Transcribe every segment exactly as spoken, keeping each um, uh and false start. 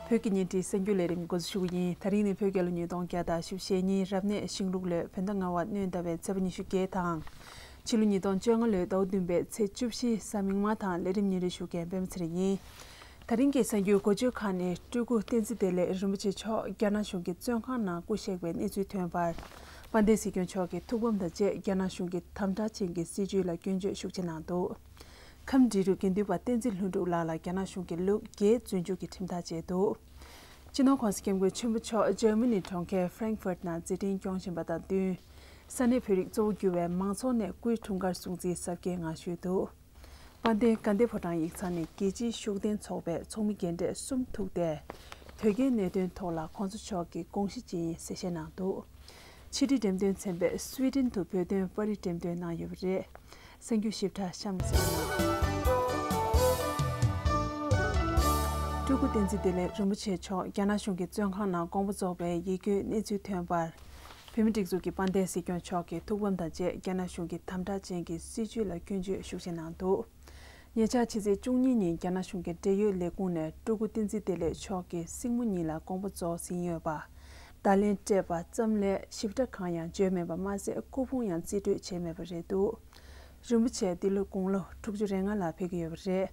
བོད་ཀྱི་བརྙན་འཕྲིན་གསར་འགྱུར་ལས་རིམ་འགོ་འཛུགས་ཞུ་གི་ཡིན། དེ་རིང་ནི་བོད་རྒྱལ་ལོ་ཉིས་སྟོང་བརྒྱ་དང་བཞི་བཅུ་ཞེ་གཉིས་རབ་གནས་ཤིང་ལུག་ལོའི་བོད་ཟླ་ལྔ་པ་སྣྲོན་ཟླ་བའི་ཚེས་པ་ཉི་ཤུ་བརྒྱད་དང་། ཕྱི་ལོ་ཉིས་སྟོང་བཅོ་ལྔ་ལོའི་ཟླ་བ་བདུན་པའི་ཚེས་བཅུ་བཞི་གཟའ་མིག་དམར་དང་། ལས་རིམ་སྙན་སྒྲོན་ཞུ་མཁན་པད་མ་ཚེ་རིང་ཡིན། དེ་རིང་གི་གསར་འགྱུར་འགོ་བརྗོད་ཁག་ནི། སྤྲུལ་སྐུ་བསྟན་འཛིན་བདེ་ལེགས་རིན་པོ་ཆེ་མཆོག་རྒྱ་ནག་གཞུང་གི་བཙོན་ཁང་ནང་སྐུ་གཤེགས་པའི་གནས་ཚུལ་ཐོན་པར། དཔལ་ལྡན་སྲིད་སྐྱོང་མཆོག་གིས་ཐུགས་ཕམ་དང་བཅས་རྒྱ་ནག་གཞུང་གི་དམ་དྲག་ཅན་གྱི་སྲིད་བྱུས་ལ་སྐྱོན་བརྗོད་ཤུགས་ཆེ་གནང་འདུག་ཁམས་འབྲི་རུའི་དགེ་འདུན་པ་བསྟན་འཛིན་ལྷུན་གྲུབ་ལགས་ལ་རྒྱ་ནག་གཞུང་གིས་ལོ་བརྒྱད་བཙོན་འཇུག་གི་ཁྲིམས་ཐག་བཅད་འདུག་སྤྱི་ནོར་༸གོང་ས་༸སྐྱབས་མགོན་ཆེན་པོ་མཆོག་འཇར་མ་ནི་གྲོང་ཁྱེར་ཧྥ་རེང་ཧྥུར་ནང་མཛད་འཕྲིན་སྐྱོང་བཞིན་པ་དང་བསྟུན། ས་གནས་བོད་རིགས་གཙོ་བོ་གྱུར་བའི་མང་ཚོགས་ནས་སྐུའི་འཁྲུངས་སྐར་སྲུང་བརྩིའི་གཟབ་རྒྱས་ངང་ཞུས་འདུག་དཔལ་ལྡན་དགའ་ལྡན་ཕོ་བྲང་ཡིག་ཚང་ནས་རྒྱལ་སྤྱིའི་ཤུགས་ལྡན་ཚོགས་པའི་ཚོགས་མི་རྒན་གྲས་གསུམ་ཐུག་སྟེ། དོལ་རྒྱལ་གནད་དོན་ཐོག་ལ་༸གོང་ས་མཆོག་གི་དགོངས་གཞི་ཇི་ཡིན་གསལ་བཤད་གནང་འདུག་ཕྱི་དྲིལ་འགྲེམས་སྟོན་ཚན་པས་སུའེ་ཏེན་དུ་བོད་དོན་པར་རིས་འགྲེམས་སྟོན་གནང་ཡོད་པ་རེད། གསར་འགྱུར་ཞིབ་ཕྲ་གཤམ་ལ་གསན་རོགས་གནང་། སྤྲུལ་སྐུ་བསྟན་འཛིན་བདེ་ལེགས་རིན་པོ་ཆེ་མཆོག་རྒྱ་ནག་གཞུང་གི་བཙོན་ཁང་ནང་དགོངས་པ་རྫོགས་པའི་ཡིད་སྐྱོའི་གནས་ཚུལ་ཐོན་པར། བོད་མིའི་སྒྲིག་འཛུགས་ཀྱི་དཔལ་ལྡན་སྲིད་སྐྱོང་མཆོག་གིས་ཐུགས་ཕམ་དང་བཅས་རྒྱ་ནག་གཞུང་གི་དམ་དྲག་ཅན་གྱི་སྲིད་བྱུས་ལ་སྐྱོན་བརྗོད་ཤུགས་ཆེ་གནང་འདུག་ཉེ་ཆར་ཕྱི་ཚེས་བཅུ་གཉིས་ཉིན་རྒྱ་ནག་གཞུང་གི་འབྲེལ་ཡོད་ལས་ཁུངས་ནས་སྤྲུལ་སྐུ་བསྟན་འཛིན་བདེ་ལེགས་མཆོག་གི་སྲིང་མོ་གཉིས་ལ་དགོངས་པ་རྫོགས་ཟིན་ཡོད་པ། བརྡ་ལན་སྤྲད་པ་ཙམ་ལས་ཞིབ་ཕྲ་གང་ཡང་བརྗོད་མེད་པ་མ་ཟད། སྐུ་ཕུང་ཡང་རྩིས་སྤྲོད་བྱས་མེད་པ་རེད་འདུག་རིན་པོ་ཆེ་འདི་ལོ་དགུང་ལོ་དྲུག་ཅུ་རེ་ལྔ་ལ་ཕེབས་ཀྱི་ཡོད་པ་རེད།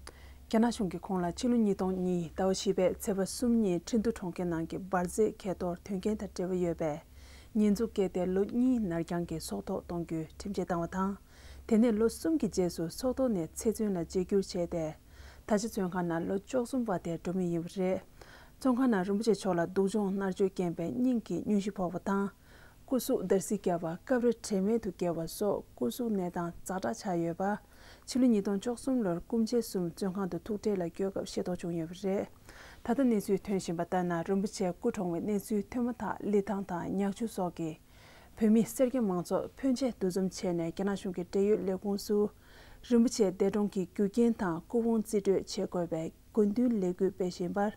རྒྱ་ནག་གཞུང་གིས་ཁོང་ལ་ཕྱི་ལོ་ཉིས་སྟོང་གཉིས་ཟླ་བ་བཞི་པའི་ཚེས་པ་གསུམ་ཉིན་ཁྲིན་ཏུའུ་གྲོང་ཁྱེར་ནང་གི་འབར་རྫས་ཁེ་གཏོར་དོན་རྐྱེན་དང་འབྲེལ་བ་ཡོད་པའི་ཉེས་འཛུགས་བཀལ་ཏེ། ལོ་གཉིས་ནར་འགྱངས་ཀྱིས་སྲོག་ཐོག་གཏོང་རྒྱུའི་ཁྲིམས་ཆད་བཏང་བ་དང་། དེ་ནས་ལོ་གསུམ་གྱི་རྗེས་སུ་སྲོག་ཐོག་ནས་ཚེ་བཙོན་ལ་བཅས་བསྒྱུར་བྱས་ཏེ། ད་ཆ་བཙོན་ཁང་ནང་ལོ་བཅུ་གསུམ་བར་དུ་འགྲོ་མུས་ཡིན་པ་རེད། བཙོན་ཁང་ནང་རིན་པོ་ཆེ་མཆོག་ལ་སྡུག་སྦྱོང་མནར་གཅོད་རྐྱེན་པས་སྙིང་གི་སྙུན་གཞི་ཕོག་པ་དང་། སྐུ་གཟུགས་འདར་སིག་བརྒྱབ་པ། སྐབས་རེ་དྲན་མེད་དུ་བརྒྱལ་བ་སོགས་སྐུ་གཟུགས་གནས་སྟངས་ཛ་དྲག་ཆགས་ཡོད་པ། ཕྱི་ལོ་ཉིས་སྟོང་བཅུ་གསུམ་ལོར་སྐུ་མཆེད་གསུམ་བཙོན་ཁང་དུ་ཐུག་འཕྲད་ལ་བསྐྱོད་སྐབས་ཤེས་རྟོགས་བྱུང་ཡོད་པ་རེད། ད་ལྟ་གནས་ཚུལ་ཐོན་བཞིན་པ་ལྟར་ན། རིན་པོ་ཆེ་སྐུ་གྲོངས་པའི་གནས་ཚུལ་ཐོན་མ་ཐག་ལི་ཐང་དང་ཉག་ཆུ་སོགས་ཀྱི་བོད་མི་སེར་སྐྱ་མང་ཚོགས་ཕོན་ཆེ་འདུ་འཛོམས་བྱས་ནས་རྒྱ་ནག་གཞུང་གི་འབྲེལ་ཡོད་ལས་ཁུངས་སུ་རིན་པོ་ཆེ་འདས་གྲོངས་ཀྱི་རྒྱུ་རྐྱེན་དང་སྐུ་ཕུང་རྩིས་སྤྲོད་བྱེད་དགོས་པའི་དགོས་འདུན་ལས་འགུལ་སྤེལ་བཞིན་པར།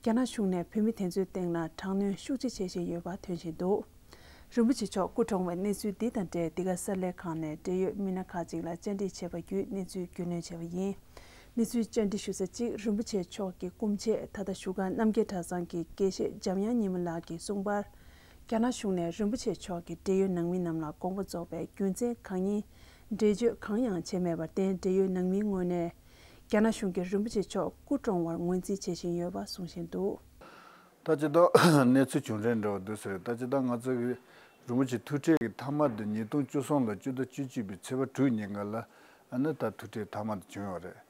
རྒྱ་ནག་གཞུང་ནས་བོད་མི་དེ་ཚོའི་སྟེང་ལ་དྲག་གནོན་ཤུགས་ཆེ་བྱེད་བཞིན་ཡོད་པ་ཐོན་བཞིན་འདུག་རིན་པོ་ཆེ་མཆོག་སྐུ་གྲོངས་པའི་གནས་ཚུལ་འདི་དང་འབྲེལ། འདི་ག་གསར་ལས་ཁང་ནས་འབྲེལ་ཡོད་མི་སྣ་ཁག་ཅིག་ལ་བཅར་འདྲི་བྱས་པ་བརྒྱུད་གནས་ཚུལ་རྒྱུས་ལོན་བྱས་པ་ཡིན། གནས་ཚུལ་བཅར་འདྲི་ཞུ་ས་གཅིག་རིན་པོ་ཆེ་མཆོག་གི་སྐུ་མཆེད་ད་ལྟ་བཞུགས་སྒར་རྣམ་རྒྱལ་གྲྭ་ཚང་གི་དགེ་བཤེས་འཇམ་དབྱངས་ཉི་མ་ལགས་ཀྱིས་གསུངས་པར། རྒྱ་ནག་གཞུང་ནས་རིན་པོ་ཆེ་མཆོག་གི་འབྲེལ་ཡོད་ནང་མི་རྣམས་ལ་དགོངས་པ་རྫོགས་པའི་རྒྱུ་མཚན་གང་ཡིན་འགྲེལ་བརྗོད་གང་ཡང་བྱས་མེད་པར་བརྟེན། འབྲེལ་ཡོད་ནང་མིའི་ངོས་ནས་རྒྱ་ནག་གཞུང་གིས་རིན་པོ་ཆེ་མཆོག་སྐུ་གྲོངས་བར་ངོས་འཛིན་བྱེད་བཞིན་ཡོད་པ་གསུང་བཞིན་འདུག་ད་ཅི་ད་གནས་ཚུལ་བྱུང་རན་འདྲ་བོ་འདུག་ཟེར། ད་ཅི་ད་ང་ཚོ་གི་རིན་པོ་ཆེ་ཐུག་འཕྲད་ཀྱི་མཐའ་མ་དེ་ཉིས་སྟོང་བཅུ་གསུམ་ལོ་སྤྱི་ཟླ་བཅུ་གཅིག་པའི་ཚེས་པ་དྲུག་ཉིན་ག་ལ་ཨ་ནི་ད་ཐུག་འཕྲད་མཐའ་མ་དེ་བྱུང་ཡོད་རེད།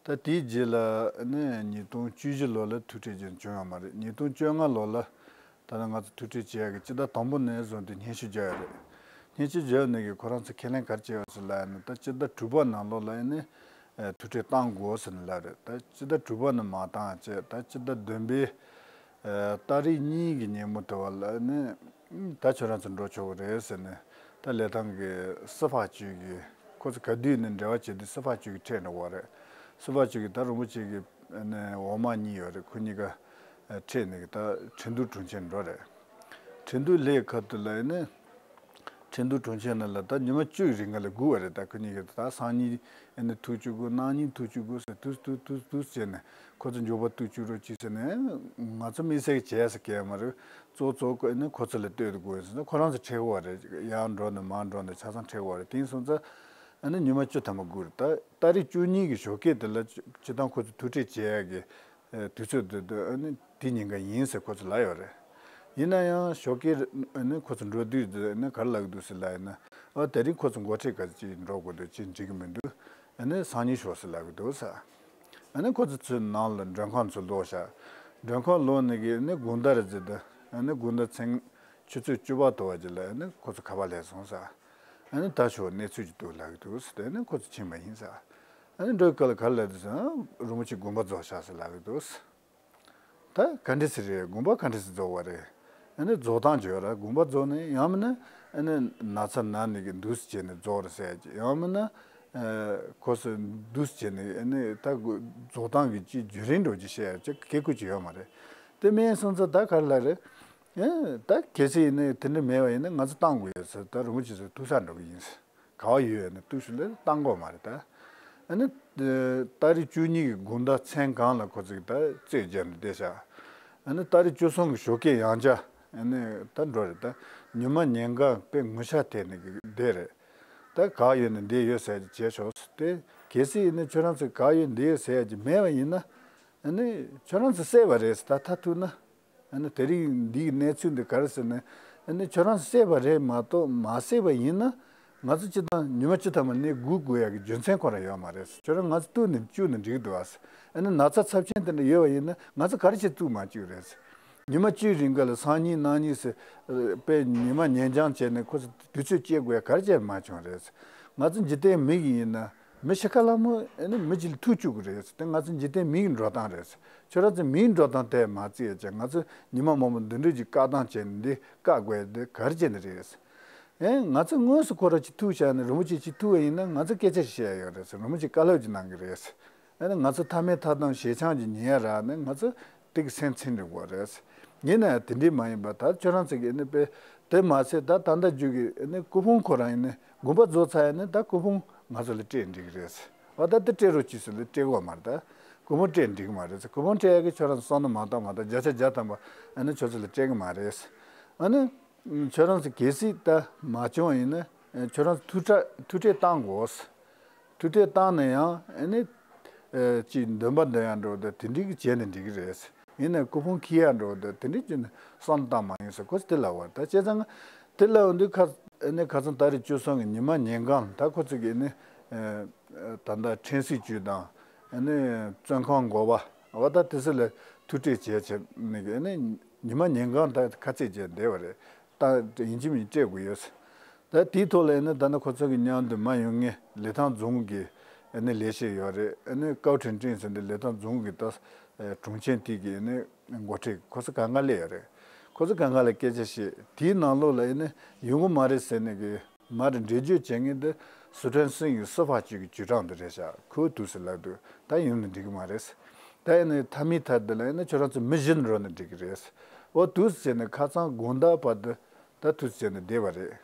ད་དེའི་རྗེས་ལ་ཨ་ནི་ཉིས་སྟོང་བཅུ་བཞི་ལོ་ལ་ཐུག་འཕྲད་ཅིག་བྱུང་ཡོད་མ་རེད། ཉིས་སྟོང་བཅོ་ལྔ་ལོ་ལ་ད་ནི་ང་ཚོ་ཐུག་འཕྲད་བྱེད་ཡག་གི་སྤྱི་ཟླ་དང་པོ་ནས་བཟུང་སྟེ་སྙན་ཞུ་བརྒྱབ་ཡོད་རེད། སྙན་ཞུ་བརྒྱབ་ནས་གི་ཁོ་རང་ཚོ་ཁས་ལེན་ག་རེ་བྱས་ཡོད་ཟེར་ལབ་ཡ་ན། ད་སྤྱི་ཟླ་དྲུག་པ་ནང་ལོགས་ལ་ཨ་ནི་ཨ་ཐུག་འཕྲད་བཏང་དགོས་ཟེར་ནས་ལབ་རེད། ད་སྤྱི་ཟླ་དྲུག་པ་ནས་མ་བཏང་བྱས། ད་སྤྱི་ཟླ་བདུན་པའི་ཨ་ཏ་རིག་གཉིས་ཀྱི་ཉིན་མོ་དེ་བ་ལ་ནི་ད་ཁྱོད་རང་ཚོ་འགྲོ་ཆོག་གི་རེད་ཟེར་ནས། ད་ལི་ཐང་གི་司法局གི་ཁོ་ཚོ་ག་དུས་ནས་འབྲེལ་བ་བྱས་དུས་司法局གི་འཕྲད་འགྲོ་གི་རེད།司法局གི་ད་རིན་པོ་ཆེ་གི་ཨ་ནི་འོག་མ་གཉིས་ཡོད་རེད། ཁོ་གཉིས་ཀ་འཕྲད་ནས་ད་ཁྲིན་ཏུའུ་གྲོང་ཁྱེར་འགྲོ་རེད། ཁྲིན་ཏུའུ་སླེབས་སྐབས་དེ་ལ་ཨ་ནི་ཁྲིན་ཏུའུ་གྲོང་ཁྱེར་ནང་ལ་ད་ཉི་མ་བཅུ་ཡི་རིང་ག་ལ་སྒུག་པ་རེད། ད་ཁོ་གཉིས་ཀྱིས་ད་སང་ཉིན་ཨ་ནི་ཐུག་བཅུག་དགོས། གནངས་ཉིན་ཐུག་བཅུག་དགོས་ཟེར། དུས་དུས་དུས་དུས་བྱས་ནས་ཁོ་ཚོ་མགྱོགས་པོ་ཐུག་བཅུག་རོགས་གྱིས་ཟེར་ནས། ང་ཚོ་དམིགས་བསལ་གྱི་བྱས་ཟེར་གྱི་མ་རེད། གཙོ་གཙོ་ཁོ་ཨ་ནི་ཁོ་ཚོ་ལ་ལྟོས་དགོས་ཟེར་ནས་ཁོ་རང་ཚོ་ཁྲིད་དགོས་པ་རེད། ཡར་འགྲོ་ནས་མར་འགྲོ་ནས་ཆ་ཚང་ཁྲིད་དགོས་པ་རེད། དེང་སོང་ཙང་ཨ་ནི་ཉི་མ་བཅུ་ཐམ་པ་སྒུག་རེད། ད་ཏ་རིག་བཅུ་གཉིས་ཀྱི་ཞོགས་ཀས་དེ་ལ་སྤྱི་བཏང་ཁོ་ཚོ་ཐུག་འཕྲད་བྱེད་ཡག་གི་ཨ་དུས་ཚོད་དེ་དེ་ཨ་ནི་དེ་ཉིན་ཀ་ཡིན་ཟེར་ཁོ་ཚོ་ལབ་ཡོད་རེད། ཡིན་ན་ཡང་ཞོགས་ཀས་ཨ་ནི་ཁོ་ཚོ་འགྲོ་དུས་དེ་ཨ་ནི་ག་རེ་ལབ་ཀྱི་འདུག་ཟེར་ལབ་ཡིན་ན། ཨ་དེ་རིང་ཁོ་ཚོ་འགོ་ཁྲིད་ག་ཅིག་འགྲོ་དགོས་འདུག་ཅིག་འགྲིག་གི་མི་འདུག་ཨ་ནི་སང་ཉིན་ཤོག་ཟེར་ལབ་ཀྱི་འདུག་ཟེར། ཨ་ནི་ཁོ་ཚོ་ཚུར་ནང་ལ་མགྲོན་ཁང་ཚུར་ལོག་ཤག་མགྲོན་ཁང་ལོག་ནས་གི་ཨ་ནི་དགོང་དག་རེད་ཟེར་དུས་ཨ་ནི་དགོང་དག་མཚན་ཆུ་ཚོད་བཅུ་པ་དོ་བ་ཅིག་ལ་ཨ་ནི་ཁོ་ཚོ་ཁ་པར་སླེབས་སོང་ཟེར། ཨ་ནི་ད་ཞོགས་གནས་ཚུལ་ཅིག་འདུག་ལབ་ཀྱི་འདུག་ཟེར་དུས་ཨ་ནི་ཁོ་ཚོ་ཕྱིན་པ་ཡིན་ཟེར། ཨ་ནི་འགྲོ་སྐབས་ལ་ག་རེ་ལབ་འདུག་ཟེར་ན། རིན་པོ་ཆེ་དགོངས་པ་རྫོགས་ཤག་ཟེར་ལབ་ཀྱི་འདུག་ཟེར། ད་ག་འདྲ་ཟེར་རེད། དགོངས་པ་ག་འདྲ་ཟེར་རྫོགས་པ་རེད། ཨ་ནི་རྫོགས་སྟངས་བརྗོད་ར། དགོངས་པ་རྫོགས་ནས་ཡང་མིན་ན་ཨ་ནི་ན་ཚ་ན་ནས་ཀྱི་འདུག་སེ་བྱས་ནས་རྫོགས་རེད་ཟེར་གྱི། ཡང་མིན་ན་ཨ་ཁོ་སུ་འདུག་སེ་བྱས་ནས་ཨ་ནི་ད་རྫོགས་སྟངས་ཀྱི་ཅིག་བརྒྱུད་རིམ་འགྲོ་རྒྱུ་བཤད་ཡ་ཅིག་གེ་ཁུ་ཅིག་ཡོད་མ་རེད། དེ་མིན་སོང་ཙང་ད་ག་རེ་ལབ་རེད། ཨ་ད་གལ་སྲིད་ཡིན་ན་དེ་འདྲ་མེད་པ་ཡིན་ན་ང་ཚོ་བཏང་དགོས་ཡོད་ཟེར། ད་རིན་པོ་ཆེ་ཚོ་ཐུག་ས་འགྲོ་གི་ཡིན་ཟེར། ག་བ་ཡོད་ནས་ཏུ་ཤུ་ལེ་བཏང་དགོས་མ་རེད་ད། ཨ་ནི་ཏ་རིག་བཅུ་གཉིས་ཀྱི་དགོང་དག་མཚན་གང་ལ་ཁོ་ཚོས་ད་རྩོད་བརྒྱབ་ནས་བསྡད་ཤག་ཨ་ནི་ཏ་རིག་བཅུ་གསུམ་གི་ཞོགས་ཀས་ཡང་བསྐྱར་ཨ་ནི་ད་འགྲོ་རེད། ད་ཉི་མ་ཉིན་གང་དཔེ་ངུ་ཤ་དེད་ནས་བསྡད་རེད། ད་ག་ཡོད་ནས་འདི་ཡོད་ཟེར་གྱི་བྱས་ཆོག་ཟེར་ཏེ། གལ་སྲིད་ཡིན་ན་ཁྱོད་རང་ཚོས་ག་ཡོད་འདི་ཡོད་ཟེར་གྱི་མེད་པ་ཡིན་ན། ཨ་ནི་ཁྱོད་རང་ཚོས་བསད་པ་རེད་ཟེར། ད་མཐའ་ཐུག་ན། ཨ་ནི་དེ་རིང་འདིའི་གནས་ཚུལ་འདི་ག་རེ་ཟེར་ན། ཨ་ནི་ཁྱོད་རང་ཚོས་བསད་པ་རེད་མ་གཏོགས། མ་བསད་པ་ཡིན་ན་ང་ཚོ་སྤྱིར་བཏང་ཉི་མ་བཅུ་ཐམ་པ་གནས་སྒུག་དགོས་ཡག་གི་རྒྱུ་མཚན་ཁོ་རང་ཡོད་མ་རེད། ཁྱོད་རང་ང་ཚོ་གཏུག་ནས་བཅུག་ནས་འགྲིག་འདུག་ཨ། ཨ་ནི་ན་ཚ་ཚབས་ཆེན་དེ་འདྲ་ཡོད་པ་ཡིན་ན་ང་ཚོ་ག་རེ་བྱས་གཏུག་མ་བཅུག་རེད། ཉི་མ་བཅུའི་རིང་ག་ལ་སང་ཉིན་གནངས་ཉིན་ཟེར་དཔེ་ཉི་མ་ཉིན་རྐྱང་བྱས་ནས་ཁོ་ཚོ་དུས་ཚོད་སྐྱེལ་དགོས་ཡག་ག་རེ་བྱས་མ་བྱུང་རེད། ང་ཚོ་འཇིག་རྟེན་མི་ཡིན་ན། མི་ཤི་ཁ་ལ་མོ་ཨ་ནི་མི་གཅིག་ལ་ཐུག་བཅུག་གི་རེད། དེ་ང་ཚོ་འཇིག་རྟེན་མིའི་འགྲོ་སྟངས་རེད། ཁྱོད་རང་ཚོ་མིའི་འགྲོ་སྟངས་དེ་མ་བརྩིས་ཀྱང་ང་ཚོ་ཉི་མ་མང་པོ་འདི་འདྲ་ཅིག་བཀག་སྟངས་བྱས་ནས་འདི་བཀག་དགོས་དེ་ག་རེ་བྱས་ནས་རེད། ཨེ་ང་ཚོ་དངོས་སུ་ཁོ་རང་ཅིག་ཐུག་བཞག་ནས་རིན་པོ་ཆེ་ཅིག་ཐུག་པ་ཡིན་ན་ང་ཚོ་སྐད་ཆ་ཞིག་བཤད་ཡ་ཡོད་རེད་ཟེར། རིན་པོ་ཆེ་བཀའ་སློབ་ཅིག་གནང་གི་རེད། ཨ་ནི་ང་ཚོ་ཐ་མལ་ཐ་དང་ཞེ་ཆགས་ཀྱི་ཉེན་ཁ་རག་ནས་ང་ཚོ་དེ་གི་སེམས་ཚིམ་འགྲོ་དགོས་རེད། ཡིན་ན་ཡང་དེ་འདྲའི་མ་ཡིན་པ་ད་ཁྱོད་རང་ཚོ་གི་ཨ་ནི་དཔེ་དེ་མ་ཟད་ད་ད་ལྟ་རྒྱུ་གི་ཨ་ནི་སྐུ་ཕུང་ཁོ་རང་ཡིན་ནི་དགོན་པ་རྫོགས་ཚར་ཡིན་ནི་ད་སྐུ་ཕུང་ང་ཚོ་ལ་སྤྲད་འགྲིག་གི་རེད། འོ་ད་དེ་སྤྲད་རོགས་གྱིས་ཟེར་ལ་སྤྲད་དགོས་མ་རེད། ད་སྐུ་ཕུང་སྤྲད་འགྲིག་གི་མ་རེད། སྐུ་ཕུང་སྤྲད་ཡག་གི་ཁྱོད་རང་ཚོ་བསམ་བློ་མ་བཏང་མ་བཏང་བརྒྱ་ཆ་བརྒྱ་ཐམ་པ་ཨ་ནི་ཁྱོད་ཚོ་ལ་སྤྲད་གི་མ་རེད། ཨ་ནི། ཁྱོད་རང་ཚོ་གལ་སྲིད་ད་མ་བྱུང་བ་ཡིན་ན་ཁྱོད་རང་ཚོ་ཐུག་འཕྲད་ཐུག་འཕྲད་བཏང་དགོས། ཐུག་འཕྲད་བཏང་ན་ཡང་ཨ་ནི་ཅིག་འདོན་པ་འདོན་ཡག་འགྲོ་དེ་དེ་འགྲིག་གི་བྱས་ནས་འགྲིག་གི་རེད། ཡིན་ན་སྐུ་ཕུང་འཁྱེར་ཡག་འགྲོ་དེ་དེ་འགྲིག་བྱས་ནས་བསམ་བཏང་མ་ཡིན་ཟེར་ཁོ་ཚོ་དེ་ལབ་པ་རེད། ད་བྱས་ཙང་དེ་ལབ་འདུག་ཁ་ཨ་ནི་ཁ་སང་ཏ་རིག་བཅུ་གསུམ་གི་ཉི་མ་ཉིན་གང་ད་ཁོ་ཚོ་གི་ཨ་ནི་ད་ལྟ་ཁྲིམས་སྲིད་ཅུས་དང་ཨ་ནི་བཙོན་ཁང་འགོ་པ་འོ་ད་དེ་ཚོ་ལ་ཐུག་འཕྲད་བྱས་བྱས་ནས་ཨ་ནི་ཉི་མ་ཉིན་གང་ད་ཁ་ཚིག་བྱས་བསྡད་པ་རེད། ད་ཡིན་གཅིག་མིན་གཅིག་སྤྲད་དགོས་ཡོད། ད་དེའི་ཐོག་ལ་ཨ་ནི་ད་ནི་ཁོ་ཚོ་གི་མཉམ་དུ་མ་ཡོང་ངེས་ལི་ཐང་རྫོང་གི་ཨ་ནི་ལས་བྱེད་ཡོད་རེད། ཨ་ནི་ཀའོ་ཁྲིན་ཀྲིན་ཟེར་འདི་ལི་ཐང་རྫོང་གི་ད་དྲུང་ཆེན་དེ་གི་ཨ་ནི་འགོ་ཁྲིད་ཁོ་ཚོ་གང་ག་སླེབས་ཡོད་རེད། ཁོ་ཚོ་གང་ག་ལ་སྐད་ཆ་བཤད་དེའི་ནང་ལོགས་ལ་ཨ་ནི་ཡོང་གི་མ་རེད་ཟེར་ནས་གི་མར་འགྲེལ་བརྗོད་བྱེད་མཁན་དེ་སི་ཁྲོན་སིང་གི་司法局གི་局长དེ་རེད་ཤག་ཁོས་དུས་སུ་ལབ་འདུག་ད་ཡོང་ནི་འགྲིག་གི་མ་རེད། ད་ཨ་ནི་མཐའ་མའི་མཐའ་དེ་ལ་ཨ་ནི་ཁྱོད་རང་ཚོ་མི་བཞིན་འགྲོ་ནི་འགྲིག་གི་རེད། འོ་དུས་སུ་བྱས་ནས་ཁ་སང་དགོང་དག་བར་དུ། ད་དུས་བྱས་ནས་བསྡད་པ་རེད།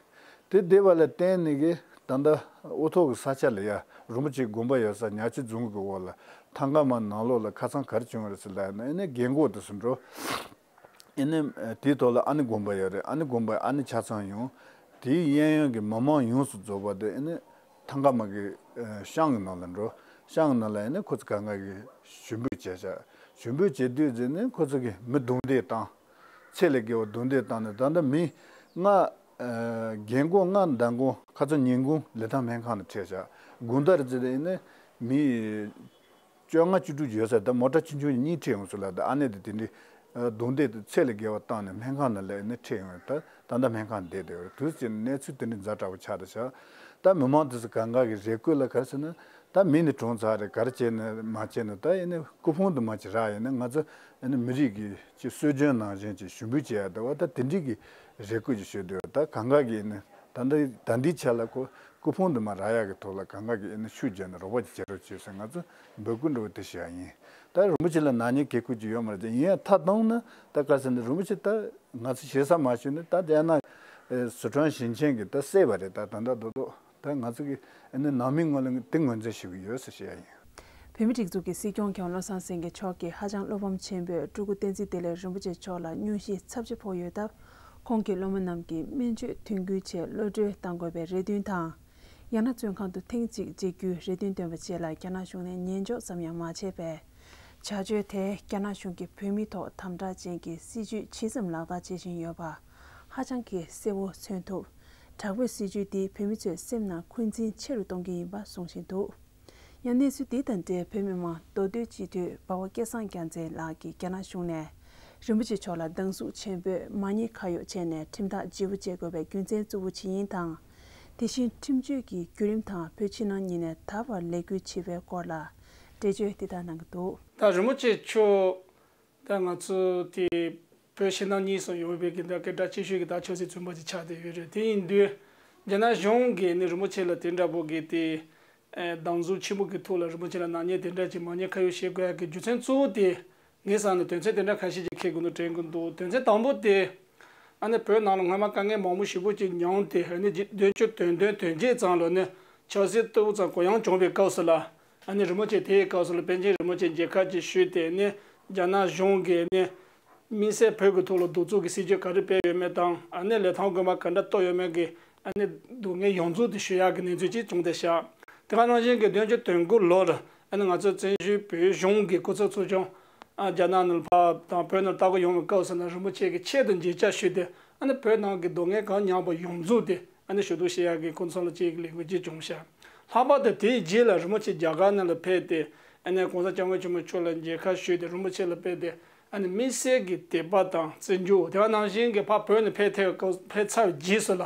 དེ་བསྡད་པ་ལ་བརྟེན་ནས་གི་ད་ལྟ་འུ་ཐོག་གི་ས་ཆ་ལ་ཡ་རིན་པོ་ཆེའི་དགོན་པ་ཡོད་ས་ཉག་ཆུ་རྫོང་གི་འོག་ལ་ཐང་ཀ་མ་ནང་ལོགས་ལ་ཁ་སང་ག་རེ་བྱུང་བ་རེད་ཟེར་ལབ་ན་ཨ་ནི་རྒན་གོག་དེ་ཚོ་འགྲོ། ཨ་ནི་དེའི་ཐོག་ལ་ཨ་ནི་དགོན་པ་ཡོད་རེད། ཨ་ནི་དགོན་པ་ཨ་ནི་ཆ་ཚང་ཡོང་། དེའི་གཡས་གཡོན་གྱི་མི་མང་ཡོངས་སུ་རྫོགས་པ་དེ་ཨ་ནི་ཐང་ཀ་མ་གི་ཤང་གི་ནང་ལ་འགྲོ། ཤང་གི་ནང་ལ་ཨ་ནི་ཁོ་ཚོ་གང་ག་གི་ཞུ་འབོད་བྱས་བྱ། ཞུ་འབོད་བྱེད་དུས་ཟེར་ནས་ཁོ་ཚོ་གི་མི་རྡུང་རྡེག་བཏང་། ཚད་ལས་བརྒལ་བ་རྡུང་རྡེག་བཏང་ནས་ད་ལྟ་མི་ལྔ། རྒན་གོག་ལྔ་མདང་དགོང་ཁ་སང་ཉིན་གུང་ལི་ཐང་སྨན་ཁང་ནས་ཁྲིད་བཞག་དགོང་དག་རེད་ཟེར་ནས་མི་བཅོ་ལྔ་བཅུ་དྲུག་ཡོད་ས་ད་མོ་ཊ་ཆུང་ཆུང་གཉིས་ཁྲིད་ཡོང་ཟེར་ལབ། ད་ཨ་ནེ་དེ་དེ་འདྲའི་རྡུང་རྡེག་ཚད་ལས་བརྒལ་བ་བཏང་ནས་སྨན་ཁང་ནང་ལ་ཨ་ནེ་ཁྲིད་ཡོང་ད་ད་ལྟ་སྨན་ཁང་བསྡད་བསྡད་ཡོད་རེད། དུས་ཚོད་གནས་ཚུལ་དེ་འདྲའི་ཛ་དྲག་པོ་ཆགས་བསྡད་ཤག་ད་མི་མང་དེ་ཚོ་གང་ག་གི་རེ་སྐུལ་ལ་ག་རེ་ཟེར་ན། ད་མི་ནི་གྲོངས་ཚར་རེད། ག་རེ་བྱས་ནས་མ་བྱས་ནས་ད་ཨེ་ནི་སྐུ་ཕུང་དུ་མ་ཅིག་རག་ཡིན་ན་ང་ཚོ་ཨེ་ནི་མི་རིགས་ཀྱི་ཅིག་སྲོལ་རྒྱུན་ནང་བཞིན་ཅིག་ཞུ་འབོད་བྱེད་ཡ་ད་བ་ད་དེ་འདྲི་གི་རེ་སྐུལ་ཅིག་ཞུ་འདོད། ད་གང་ག་གི་ཨེ་ནི་ད་ལྟ་ད་འདིའི་ཆ་ལ་ཁོ་སྐུ་ཕུང་དུ་མ་རག་ཡ་གི་ཐོག་ལ་གང་ག་གི་ཨེ་ནི་ཤུགས་རྒྱབ་ནས་རོགས་པ་ཅིག་བྱེད་རོགས་བྱེད་ཟེར་ང་ཚོ་འབོད་སྐུལ་འདྲ་བོ་དེ་ཞུ་ཡ་ཡིན། ད་རིན་པོ་ཆེ་ལ་ནག་ཉེས་གལ་ཁུར་ཅིག་ཡོད་མ་རེད་ཅེ་ཡིན་ཡ་མཐའ་བཏང་ན་ད་ག་ཟེར་ན་རིན་པོ་ཆེ་ད་ང་ཚོ་ཞེ་ས་མ་ཞུས་ནས་ད་དེ་ན་སི་ཁྲོན་ཞིང་ཆེན་གི་ད་སྲས་པ་རེད། ད་ད་ད་ད་དོ། ད་ང་ཚོ་གི་ཨ་ནི་ནང་མི་ངོས་ལ་དེ་ངོས་འཛིན་ཞུ་གི་ཡོད་ཟེར་བཤད་ཡ་ཡིན། བོད་མིའི་སྒྲིག་འཛུགས་ཀྱི་སྲིད་སྐྱོང་མཁན་བློ་བཟང་སེང་གེ་མཆོག་གིས་ཧ་ཅང་བློ་ཕམ་ཆེན་པོས་སྤྲུལ་སྐུ་བསྟན་འཛིན་བདེ་ལེགས་རིན་པོ་ཆེ་མཆོག་ལ་སྙུང་གཞི་ཚབས་ཆེ་ཕོག་ཡོད་སྟབས། ཁོང་གི་སློབ་མ་རྣམས་ཀྱིས་སྨན་བཅོས་དོན་འཁྱོལ་ཆེད་གློད་གྲོལ་གཏང་དགོས་པའི་རེ་འདུན་དང་། ཡང་ན་བཙོན་ཁང་དུ་ཐེངས་གཅིག་བཅད་རྒྱུའི་རེ་འདུན་བཏོན་པ་བཅས་ལ་རྒྱ་ནག་གཞུང་ནས་ཉན་འཇོག་ཙམ་ཡང་མ་བྱས་པས། བྱ་སྤྱོད་དེས་རྒྱ་ནག་གཞུང་གིས་བོད་མིའི་ཐོག་དམ་དྲག་ཅན་གྱི་སྲིད་བྱུས་ཇི་ཙམ་ལག་བསྟར་བྱེད་བཞིན་ཡོད་པ་ཧ་ཅང་གི་གསལ་བོ་མཚོན་ཐུབ། དྲག་པོའི་སྲིད་བྱུས་འདིས་བོད་མི་ཚོའི་སེམས་ནང་འཁོན་འཛིན་ཆེ་རུ་གཏོང་གི་ཡིན་པ་གསུང་བཞིན་འདུག་ཡང་གནས་ཚུལ་འདི་དང་འབྲེལ་བོད་མི་མང་མདོ་སྟོད་སྤྱི་འཐུས་འབའ་བ་སྐལ་བཟང་རྒྱལ་མཚན་ལགས་ཀྱིས་རྒྱ་ནག་གཞུང་ནས་རིན་པོ་ཆེ་མཆོག་ལ་སྡང་ཟུག་ཆེན་པོས་མ་ཉེས་ཁ་གཡོགས་བྱས་ནས་ཁྲིམས་ཐག་ལྗིད་པོ་བཅད་དགོས་པའི་རྒྱུ་མཚན་གཙོ་བོ་ཇི་ཡིན་དང་། དེ་བཞིན་ཁྲིམས་གཅོད་ཀྱི་བརྒྱུད་རིམ་དང་བོད་ཕྱི་ནང་གཉིས་ནས་ད་བར་ལས་འགུལ་བྱེད་པའི་སྐོར་ལ་འགྲེལ་བརྗོད་འདི་ལྟར་གནང་གི་འདུག་ད་རིན་པོ་ཆེ་མཆོག་ད་ང་ཚོ་དེ་བོད་ཕྱི་ནང་གཉིས་སུ་ཡོད་པའི་གི་ད་སྐད་གྲགས་ཆེ་ཤོས་ཀྱི་ད་ཆབ་སྲིད་བཙོན་པ་ཅིག་ཆགས་བསྡད་ཡོད་རེད། དེ་ཡིན་དུས་རྒྱ་ནག་གཞུང་གིས་ནི་རིན་པོ་ཆེ་ལ་དེ་འདྲ་པོ་གི་དེ་སྡང་ཟུག་ཆེན་པོ་གི་ཐོག་ལ་རིན་པོ་ཆེ་ལ་ནག་ཉེས་དེ་འདྲ་ཅིག་མ་ཉེས་ཁ་གཡོགས་བྱེད་དགོས་ཡ་གི་རྒྱུ་མཚན་གཙོ་བོ་དེ། ངའི་བསམ་ནས་དོན་ཚན་དེ་འདྲ་ཁ་ཤས་ཅིག་འཁེལ་དགོས་འདུག་དྲན་གྱི་འདུག་དོན་ཚན་དང་པོ་དེ། ཨ་ནི་བོད་ནང་ལ་སྔོན་མ་དཀའ་ངལ་མང་པོ་ཞེ་པོ་ཅིག་མྱངས་ཏེ་ཨ་ནི་བདུན་ཅུ་དོན་བདུན་དོན་བརྒྱད་ཙམ་ལ་ནི་ཆབ་སྲིད་ལྟ་བུ་ཙམ་གུ་ཡངས་བྱུང་བའི་སྐབས་སུ་ལ་ཨ་ནི་རིན་པོ་ཆེ་དེའི་སྐབས་སུ་ལ་པཎ་ཆེན་རིན་པོ་ཆེ་མཇལ་ཁ་ཅིག་ཞུས་ཏེ་ནི་རྒྱ་ནག་གཞུང་གིས་ནི་ དམིགས་བསལ་བོད་ཀྱི་ཐོག་ལ་གདུག་རྩུབ་ཀྱི་སྲིད་བྱུས་ག་རེ་སྤེལ་ཡོད་མེད་དང་ཨ་ནི་ལི་ཐང་དགོན་པ་ག་འདྲ་གཏོར་ཡོད་མེད་ཀྱི་ཨ་ནི་སྡུག་བསྔལ་ཡོངས་རྫོགས་དེ་ཞུ་ཡག་གི་གནས་ཚུལ་ཅིག་བྱུང་བསྡད་ཤག་དེ་ག་ནང་བཞིན་གྱི་བདུན་ཅུ་དོན་དགུ་ལོར་ཨ་ནི་ང་ཚོ་བཙན་བྱོལ་བོད་གཞུང་གི་སྐུ་ཚབ་ཚོགས་ཆུང་ཨ་རྒྱ་ནག་ནང་ལ་ཕར་དང་བོད་ནང་ལ་ལྟ་སྐོར་ཡོང་བའི་སྐབས་སུ་ན་རིན་པོ་ཆེ་གིས་ཆེད་དུ་མཇལ་བཅར་ཞུས་ཏེ་ཨ་ནི་བོད་ནང་གི་སྡུག་བསྔལ་གང་མྱངས་པ་ཡོངས་རྫོགས་དེ་ཨ་ནི་ཞུ་གཏུག་བྱེད་ཡག་གི་ཁོང་ཚོ་ལ་ཅིག་ལས་འགུལ་ཅིག་བྱུང་ཤག་ལྷག་པར་དུ་དེའི་རྗེས་ལ་རིན་པོ་ཆེ་རྒྱ་གར་ནང་ལ་ཕེབས་ཏེ་ཨ་ནི་༸གོང་ས་༸སྐྱབས་མགོན་ཆེན་པོ་མཆོག་ལ་མཇལ་ཁ་ཞུས་ཏེ་རིན་པོ་ཆེ་ལ་ཕེབས་ཏེ་ཨ་ནི་དམིགས་བསལ་གྱི་དད་པ་དང་བརྩི་འཇོག་དེ་ག་ནང་བཞིན་གྱི་ཕར་བོད་ནས་ཕེབས་ཐལ་སྐབས་ཕེབས་ཚར་བའི་རྗེས་སུ་ལ་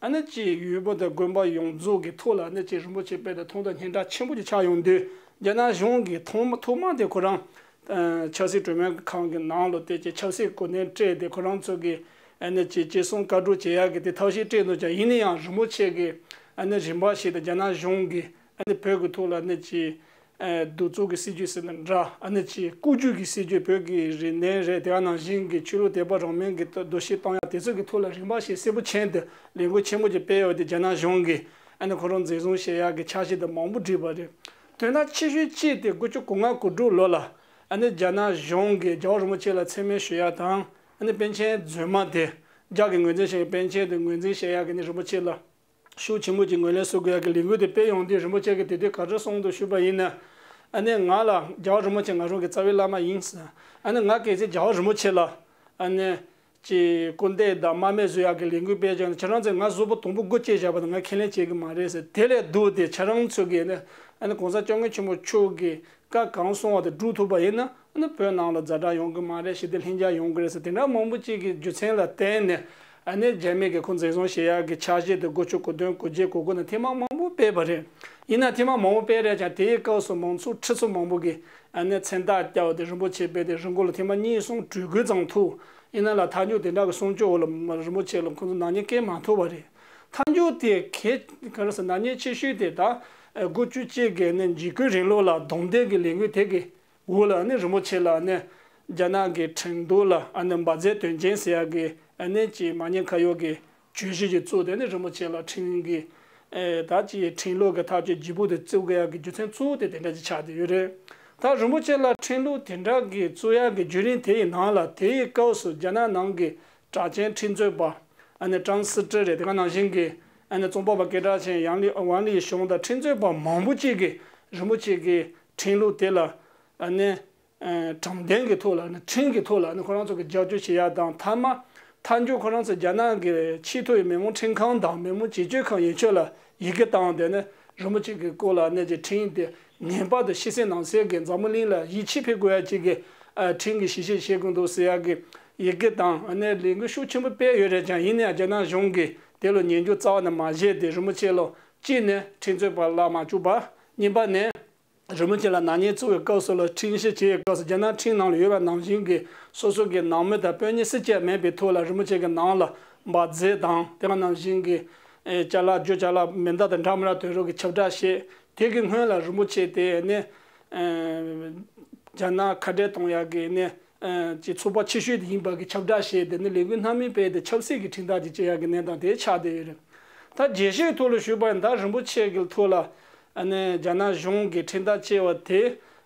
ཨ་ནི་ཅིག་ཡུལ་སྤོ་དང་དགོན་པ་ཡོངས་རྫོགས་ཀྱི་ཐོག་ལ་ཨ་ནི་ཅིག་རིན་པོ་ཆེ་ཕེབས་ཏེ་མཐོང་དང་སྙན་གྲགས་ཆེན་པོ་ཅིག་ཆགས་ཡོང་དུས་རྒྱ་ནག་གཞུང་གིས་ཐོག་མ་ཐོག་མ་དེ་ཁོ་རང་ཆབ་སྲིད་གྲོས་མོལ་ཁང་གི་ནང་ལ་བལྟས་ཀྱི་ཆབ་སྲིད་གོ་གནས་སྤྲད་དེ་ཁོ་རང་ཚོ་གི་ཨ་ནི་ཅིག་ཅིག་གསུང་བཀའ་སྒྲུབ་བྱེད་ཡག་གི་དེ་ཐབས་ཤེས་སྤྲད་འདུག་ཀྱང་ཡིན་ན་ཡང་རིན་པོ་ཆེ་གི་ཨ་ནི་རིམ་པ་ཞིག་དང་རྒྱ་ནག་གཞུང་གི་ཨ་ནི་བོད་ཀྱི་ཐོག་ལ་ཨ་ནི་ཅིག་ཨ་གདུག་རྩུབ་ཀྱི་སྲིད་བྱུས་ཟེར་ན་འདྲ་ཨ་ནི་ཅིག་བཀུག་སྒྱུར་གྱི་སྲིད་བྱུས་བོད་ཀྱི་རིག་གནས་རེད་དེ་ག་ནང་བཞིན་གྱི་ཆོས་ལུགས་དད་པ་རང་མོས་ཀྱི་འདུ་ཤེས་གཏོང་ཡག་དེ་ཚོ་གི་ཐོག་ལ་རིམ་པ་ཞིག་གསལ་པོ་མཁྱེན་ཏེ་ལས་འགུལ་ཆེན་པོ་ཅིག་སྤེལ་ཡོད་དེ་རྒྱ་ནག་གཞུང་གིས་ཨ་ནི་ཁོ་རང་འཛིན་བཟུང་བྱེད་ཡག་གི་འཆར་གཞི་དེ་མང་པོ་བསྒྲིགས་པ་རེད། དོན་དག་ཆེ་ཤོས་གཅིག་དེ་དགུ་བཅུ་གོ་ལྔ་གོ་དྲུག་ལོ་ལ་ཨ་ནི་རྒྱ་ནག་གཞུང་གིས་རྒྱལ་བ་རིན་པོ་ཆེ་ལ་མཚན་སྨད་ཞུ་ཡག་དང་ཨ་ནི་པཎ་ཆེན་རྫུན་མ་དེ་རྒྱ་གིས་ངོས་འཛིན་བྱས་པའི་པཎ་ཆེན་དེ་ངོས་འཛིན་བྱེད་ཡག་གི་ནི་རིན་པོ་ཆེ་ལ་ཤུགས་ཆེན་པོ་ཅིག་ངོས་ལེན་བཟོ་དགོས་ཡག་གི་ལས་འགུལ་དེ་སྤེལ་ཡོང་དུས་རིན་པོ་ཆེ་གིས་དེ་དུས་ག་རེ་གསུངས་འདུག་ཞུས་པ་ཡིན་ན། ཨ་ནི་ང་ལ་རྒྱལ་བ་རིན་པོ་ཆེ་ང་རང་གི་རྩ་བའི་བླ་མ་ཡིན་ཟེར། ཨ་ནི་ང་གལ་སྲིད་རྒྱལ་བ་རིན་པོ་ཆེ་ལ་ཨ་ནི་ཅིག་སྐུར་འདེབས་དང་དམའ་འབེབས་བཟོ་ཡག་གི་ལས་འགུལ་སྤེལ་ཀྱང་ཁྱེད་རང་ཚོས་ང་གཟུགས་པོ་དུམ་བུ་དགུ་བཅད་བཞག་པ་དང་ང་ཁས་ལེན་བྱེད་ཀྱི་མ་རེད་ཟེར། དེ་ལས་སྡུག་དེ་ཁྱེད་རང་ཚོ་གིས་ནི་ཨ་ནི་༸གོང་ས་༸སྐྱབས་མགོན་ཆེན་པོ་མཆོག་གིས་བཀའ་གང་གསུང་བ་དེ་སྒྲུབ་ཐུབ་པ་ཡིན་ན། ཨ་ནི་བོད་ནང་ལ་ཛ་དྲག་ཡོང་གི་མ་རེད། ཞི་བདེ་ལྷིང་འཇགས་ཡོང་གི་རེད་ཟེར། དེ་འདྲ་མང་པོ་ཅིག་གི་རྒྱུ་མཚན་ལ་བརྟེན་ནས་ཨ་ནི་རྒྱ་མི་གིས་ཁོ་འཛིན་བཟུང་བྱེད་ཡག་གི་འཆར་གཞི་དེ་དགུ་བཅུ་གོ་བདུན་གོ་བརྒྱད་གོ་དགུ་ནང་ཐེངས་མ་མང་པོ་སྤེལ་བ་རེད། ཡིན་ན་ཐེངས་མ་མང་པོ་སྤེལ་རེད་ཀྱང་དེའི་སྐབས་སུ་མང་ཚོགས་ཁྲི་ཚོ་མང་པོ་གིས་ཨ་ནི་མཚན་རྟགས་བསྐྱལ་བ་དེ་རིན་པོ་ཆེ་སྤེལ་ཏེ་རི་མགོ་ལ་ཐེངས་མ་གཉིས་གསུམ་དྲུད་འགོས་ཙམ་ཐུག་ཡིན་ན་ལ་མཐའ་མཇུག་དེ་འདྲ་གི་གསུང་ཆོས་འོག་ལ་རིན་པོ་ཆེ་ལ་ཁོང་ཚོ་ནག་ཉེས་བཀལ་མ་ཐུབ་པ་རེད། མཐའ་མཇུག་དེ་གལ་ག་རེ་ཟེར་ནག་ཉེས་ཆེ་ཤོས་དེ་ད་དགུ་བཅུ་གཅིག་གི་ནི་འཇིགས་སྐུལ་རིང་ལུགས་ལ་རྡུང་རྡེག་གི་ལས་འགུལ་དེ་གི་འོག་ལ་ནི་རིན་པོ་ཆེ་ལ་ནི་རྒྱ་ནག་གི་ཁྲིམས་འདུག་ལ་ཨ་ནི་འབར་རྫས་དོན་རྐྱེན་ཟེར་ཡག་གི་ཨ་ནི་ཅིག་མ་ཉེས་ཁ་གཡོག་གི་གྱོད་གཞི་ཅིག་བཙུགས་ཏེ་ནི་རིན་པོ་ཆེ་ལ་ཁྲིམས་ཀྱི་ཨེ་ད་ཅིག་ཁྲིམས་ལུགས་ཀྱི་ཐག་གཅོད་ལྗིད་པོ་དེ་བཙུགས་དགོས་ཡག་གི་རྒྱུ་མཚན་གཙོ་བོ་དེ་དེ་འདྲ་ཅིག་ཆགས་བསྡད་ཡོད་རེད། ད་རིན་པོ་ཆེ་ལ་ཁྲིམས་ལུགས་དེ་འདྲ་གི་བཙུགས་ཡག་གི་བརྒྱུད་རིམ་དེ་ཡི་ནང་ལ་དེ་ཡི་སྐབས་སུ་རྒྱ་ནག་ནང་གི་གྲགས་ཅན་ཁྲིམས་རྩོད་པ་ཨ་ནི་ཀྲང་སི་ཀྲི་རེད། དེ་ག་ནང་བཞིན་གྱི་ཨ་ནི་རྩོམ་པ་པ་སྐད་གྲགས་ཅན་ཡང་ལི་ཝང་ལི་ཞུང་དང་ཁྲིམས་རྩོད་པ་མང་པོ་ཅིག་གིས་རིན་པོ་ཆེ་གི་ཁྲིམས་ལུགས་དེ་ལ་ཨ་ནི། ཨ་དྲང་བདེན་གྱི་ཐོག་ལ་ནི་ཁྲིམས་ཀྱི་ཐོག་ལ་ནི་ཁོ་རང་ཚོ་གི་རྒྱབ་སྐྱོར་བྱེད་ཡ་དང་མཐའ་མ་མཐའ་མཇུག་ཁོ་རང་ཚོ་རྒྱ་ནག་གི་ཆེས་མཐོ་བའི་མི་དམངས་ཁྲིམས་ཁང་དང་མི་དམངས་བྱེད་སྤྱོད་ཁང་ཡན་ཆོད་ལ་ཡི་གེ་བཏང་སྟེ་ནི་རིན་པོ་ཆེ་གི་སྐོར་ལ་ནི་ཀྱི་ཁྲིམས་དེ་ངེས་པར་དུ་ཕྱི་གསལ་ནང་གསལ་གྱི་འཛམ་བུ་གླིང་ལ་ཡིད་ཆེས་འཕེར་དགོས་ཡ་ཅིག་གི་ཨ་ཁྲིམས་ཀྱི་ཞི་བྱེད་བྱེད་དགོས་འདུག་ཟེར་ཡ་གི་ཡི་གེ་དང་ནི་ལས་འགུལ་ཤུགས་ཆེན་པོ་སྤེལ་ཡོད་རེད་ཀྱང་ཡིན་ནའང་རྒྱ་ནག་གཞུང་གིས་དེ་ལ་ཉན་རྒྱུ་རྩ་བ་ནས་མ་བྱས་ཏེ་རིན་པོ་ཆེ་ལ་གཅིག་ནས་ཁྲིམས་རྩོད་པ་བརླག་མ་བཅུག་པ། གཉིས་པ་ནས། རིན་པོ་ཆེ་ལ་ནག་ཉེས་བཙུགས་པའི་སྐབས་སུ་ལ་ཁྲིམས་གཞི་བྱེད་པའི་སྐབས་སུ་རྒྱ་ནག་ཁྲིམས་ནང་ལ་ཡོད་པ་ནང་བཞིན་གྱི་སོ་སོ་གི་ནང་མི་དང་དཔོན་ཉེ་སུ་གཅིག་མེད་པའི་ཐོག་ལ་རིན་པོ་ཆེ་གི་ནང་ལ་འབར་རྫས་དང་དེ་ག་ནང་བཞིན་གྱི་ཨེ་ཅ་ལག་རྒྱུ་ཅ་ལག་མེ་མདའ་དང་འདྲ་མི་འདྲ་དོན་རུ་གི་ཁྱབ་བསྒྲགས་བྱས། དེ་གི་སྔོན་ལ་རིན་པོ་ཆེ་དེ་ནི་ཨེ་རྒྱ་ནག་ཁ་བྲལ་གཏོང་ཡག་གི་ནི་ཨེ་ཅིག་ཚོགས་པ་ཆེ་ཤོས་དེ་ཡིན་པ་གི་ཁྱབ་བསྒྲགས་བྱས་ཏེ་ནི་ལས་འགུལ་སྣ་མིན་སྤེལ་ཏེ་ཆབ་སྲིད་ཀྱི་ཁྲིམས་ཐག་ཅིག་བཅད་ཡག་གི་གནས་སྟངས་དེ་ཆགས་བསྡད་ཡོད་རེད། ད་རྒྱས་བཤད་ཐོག་ལ་ཞུས་པ་ཡིན་ན་ད་རིན་པོ་ཆེ་གི་ཐོག་ལ། ཨ་ནི་རྒྱ་ནག་གཞུང་གིས་ཁྲིམས་ཐག་བཅད་པ་དེ་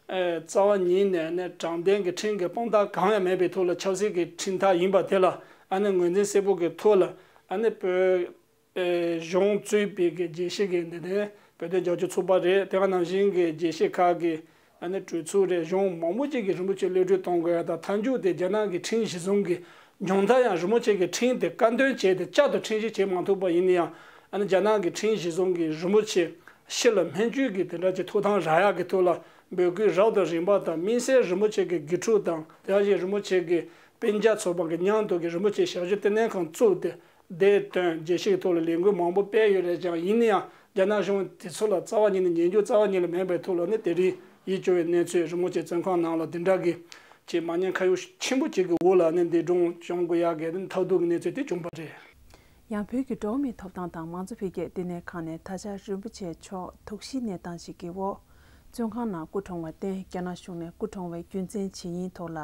ཨ་རྩ་བ་ཉིད་ནས་ཨ་ནི་དྲང་བདེན་གྱི་ཁྲིམས་ཀྱི་དཔང་རྟགས་གང་ཡང་མེད་པའི་ཐོག་ལ་ཆབ་སྲིད་ཀྱི་ཁྲིམས་ཐག་ཡིན་པ་དེ་ལ་ཨ་ནི་ངོས་འཛིན་གསལ་པོ་གི་ཐོག་ལ་ཨ་ནི་བོད་ཨ་གཞུང་གཙོས་པའི་གི་རྒྱལ་སྤྱི་གི་འདི་ནས་བོད་དོན་རྒྱབ་སྐྱོར་ཚོགས་པ་རེད། དེ་ག་ནང་བཞིན་གྱི་རྒྱལ་སྤྱི་ཁག་གི་ཨ་ནི་གྲོས་ཚོགས་རེད། གཞུང་མང་པོ་ཅིག་གིས་རིན་པོ་ཆེ་གློད་གྲོལ་གཏོང་དགོས་ཡ་དང་མཐའ་མཇུག་དེ་རྒྱ་ནག་གི་ཁྲིམས་གཞི་བཟུང་གི་ཉུང་མཐའ་ཡང་རིན་པོ་ཆེ་གི་ཁྲིམས་དེ་བཀའ་འདོན་བྱས་ཏེ་བསྐྱར་དུ་ཁྲིམས་གཞི་བྱེད་མ་ཐུབ་པ་ཡིན་ན་ཡང་ཨ་ནི་རྒྱ་ནག་གི་ཁྲིམས་གཞི་བཟུང་གིས་རིན་པོ་ཆེ་ཕྱི་ལ་སྨན་བཅོས་ཀྱི་དེ་འདྲ་ཅིག་ཐོབ་ཐང་རག་ཡག་གི་ཐོག་ལ་འབོད་སྐུལ་རབ་དང་རིམ་པ་དང་དམིགས་བསལ་རིན་པོ་ཆེ་གི་དགེ་ཕྲུག་དང་དེ་བཞིན་རིན་པོ་ཆེ་གི་སྤུན་ཀྱག་ཚོགས་པ་གི་མཉམ་དུ་གི་རིན་པོ་ཆེ་ཞབས་ཞུ་ལྟེ་གནས་ཁང་བཙུགས་ཏེ། བསྡད་དོན་རྒྱལ་སྤྱིའི་ཐོག་ལ་ལས་འགུལ་མང་པོ་སྤེལ་ཡོད་རེད་ཀྱང་ཡིན་ན་ཡང་རྒྱ་ནག་གཞུང་དེ་ཚོ་ལ་རྩ་བ་ཉིད་ནས་ཉན་རྒྱུ་རྩ་བ་ཉིད་ལ་མེད་པའི་ཐོག་ལ་ནི་དེ་རིང་ཡིད་སྐྱོ་བའི་གནས་ཚུལ་རིན་པོ་ཆེ་བཙོན་ཁང་ནང་ལ་འདི་འདྲ་གི་ཅིག་མ་ཉེས་ཁ་གཡོག་ཆེན་པོ་ཅིག་གི་འོག་ལ་ནི་འདས་གྲོངས་བྱུང་དགོས་ཡག་གི་ནི་ཐབས་སྡུག་གི་གནས་ཚུལ་དེ་བྱུང་བ་རེད། ཡང་བོད་ཀྱི་འགྲོ་བ་མིའི་ཐོབ་ཐང་དང་མང་གཙོ་འཕེལ་རྒྱས་ལྟེ་གནས་ཁང་ནས་ད་ཆ་རིན་པོ་ཆེ་མཆོག་དོགས་གཞིའི་གནས་སྟངས་ཤིག་གི་འོག་བཙོན་ཁང་ནང་སྐུ་གྲོངས་པར་བརྟེན་རྒྱ་ནག་གཞུང་ནས་སྐུ་གྲོངས་པའི་རྒྱུ་མཚན་ཇི་ཡིན་ཐོག་ལ།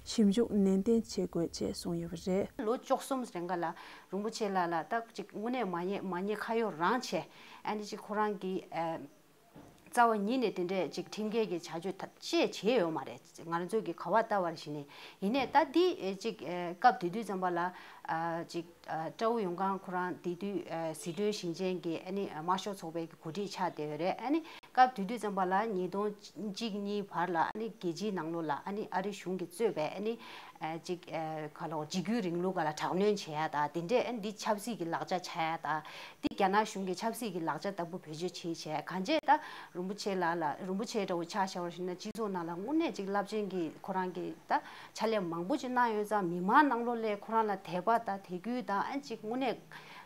ཞིབ་འཇུག་ནན་ཏན་བྱེད་དགོས་ཅེས་གསུངས་ཡོད་པ་རེད། ལོ་བཅུ་གསུམ་རིང་ག་ལ་རིན་པོ་ཆེ་ལགས་ལ་ད་ཅིག་དངོས་གནས་མ་ཉེས་མ་ཉེས་ཁ་གཡོག་རང་བྱས་ཨ་ནི་ཅིག་ཁོ་རང་གི་ཨ་ རྩ་བ་ཉིད་ནས་དེ་འདྲས་ཅིག་ཁྲིམས་འགལ་གྱི་བྱ་སྤྱོད་ཐ་ཅེས་བྱས་ཡོད་མ་རེད། ང་རང་ཚོ་གི་ག་བ་ལྟ་བར་ཞིག་ནས་ཡིན་ནས་ད་འདི་ཨེ་ཅིག་ཨེ་སྐབས་དེ་དུས་ཙམ་པ་ལ་ཨ་ཅིག་ཨ་ཀྲའོ་ཡུང་ཀང་ཁོ་རང་དེ་དུས་ཨ་སི་ཁྲོན་ཞིང་ཆེན་གྱི་ཨ་ནི་དམར་ཤོག་ཚོགས་པའི་གི་འགོ་ཁྲིད་ཆགས་བསྡད་ཡོད་རེད། ཨ་ནི་སྐབས་དེ་དུས་ཙམ་པ་ལ་ཉིས་སྟོང་གཅིག་གཉིས་བར་ལ་ཨ་ནི་རྒྱལ་སྤྱིའི་ནང་ལོགས་ལ་ཨ་ནི་ཨ་རི་གཞུང་གིས་གཙོས་པའི་ཨ་ནི་ཨ་ཅིག་ཨ་ག་ལོ་འཇིགས་སྐུལ་རིང་ལུགས་སྒང་ལ་དྲག་གནོན་བྱེད་ཡ་དང་དེ་འདྲས་ཨ་ནི་འདི་ཆབ་སྲིད་ཀྱི་ལག་ཆ་ཆགས་ཡ་དང་འདི་རྒྱ་ནག་གཞུང་གི་ཆབ་སྲིད་ཀྱི་ལག་ཆ་ལྟ་བུ་བེད་སྤྱོད་བྱེད་བྱས་གང་བྱས་ད་རིན་པོ་ཆེ་ལགས་ལ་རིན་པོ་ཆེ་འདྲ་བོ་ཆ་བཞག་པ་ཞིག་ན་སྤྱི་ཚོགས་ནང་ལ་དངོས་གནས་ཅིག་རླབས་ཆེན་གྱི་ཁོ་རང་གི་ད་ཕྱག་ལས་མང་པོ་ཅིག་གནང་ཡོད་ཙང་མི་མང་ནང་ལོགས་ལ་ཁོ་རང་ལ་དད་པ་དང་དད་གུས་དང་ཨ་ཅིག་དངོས་གནས་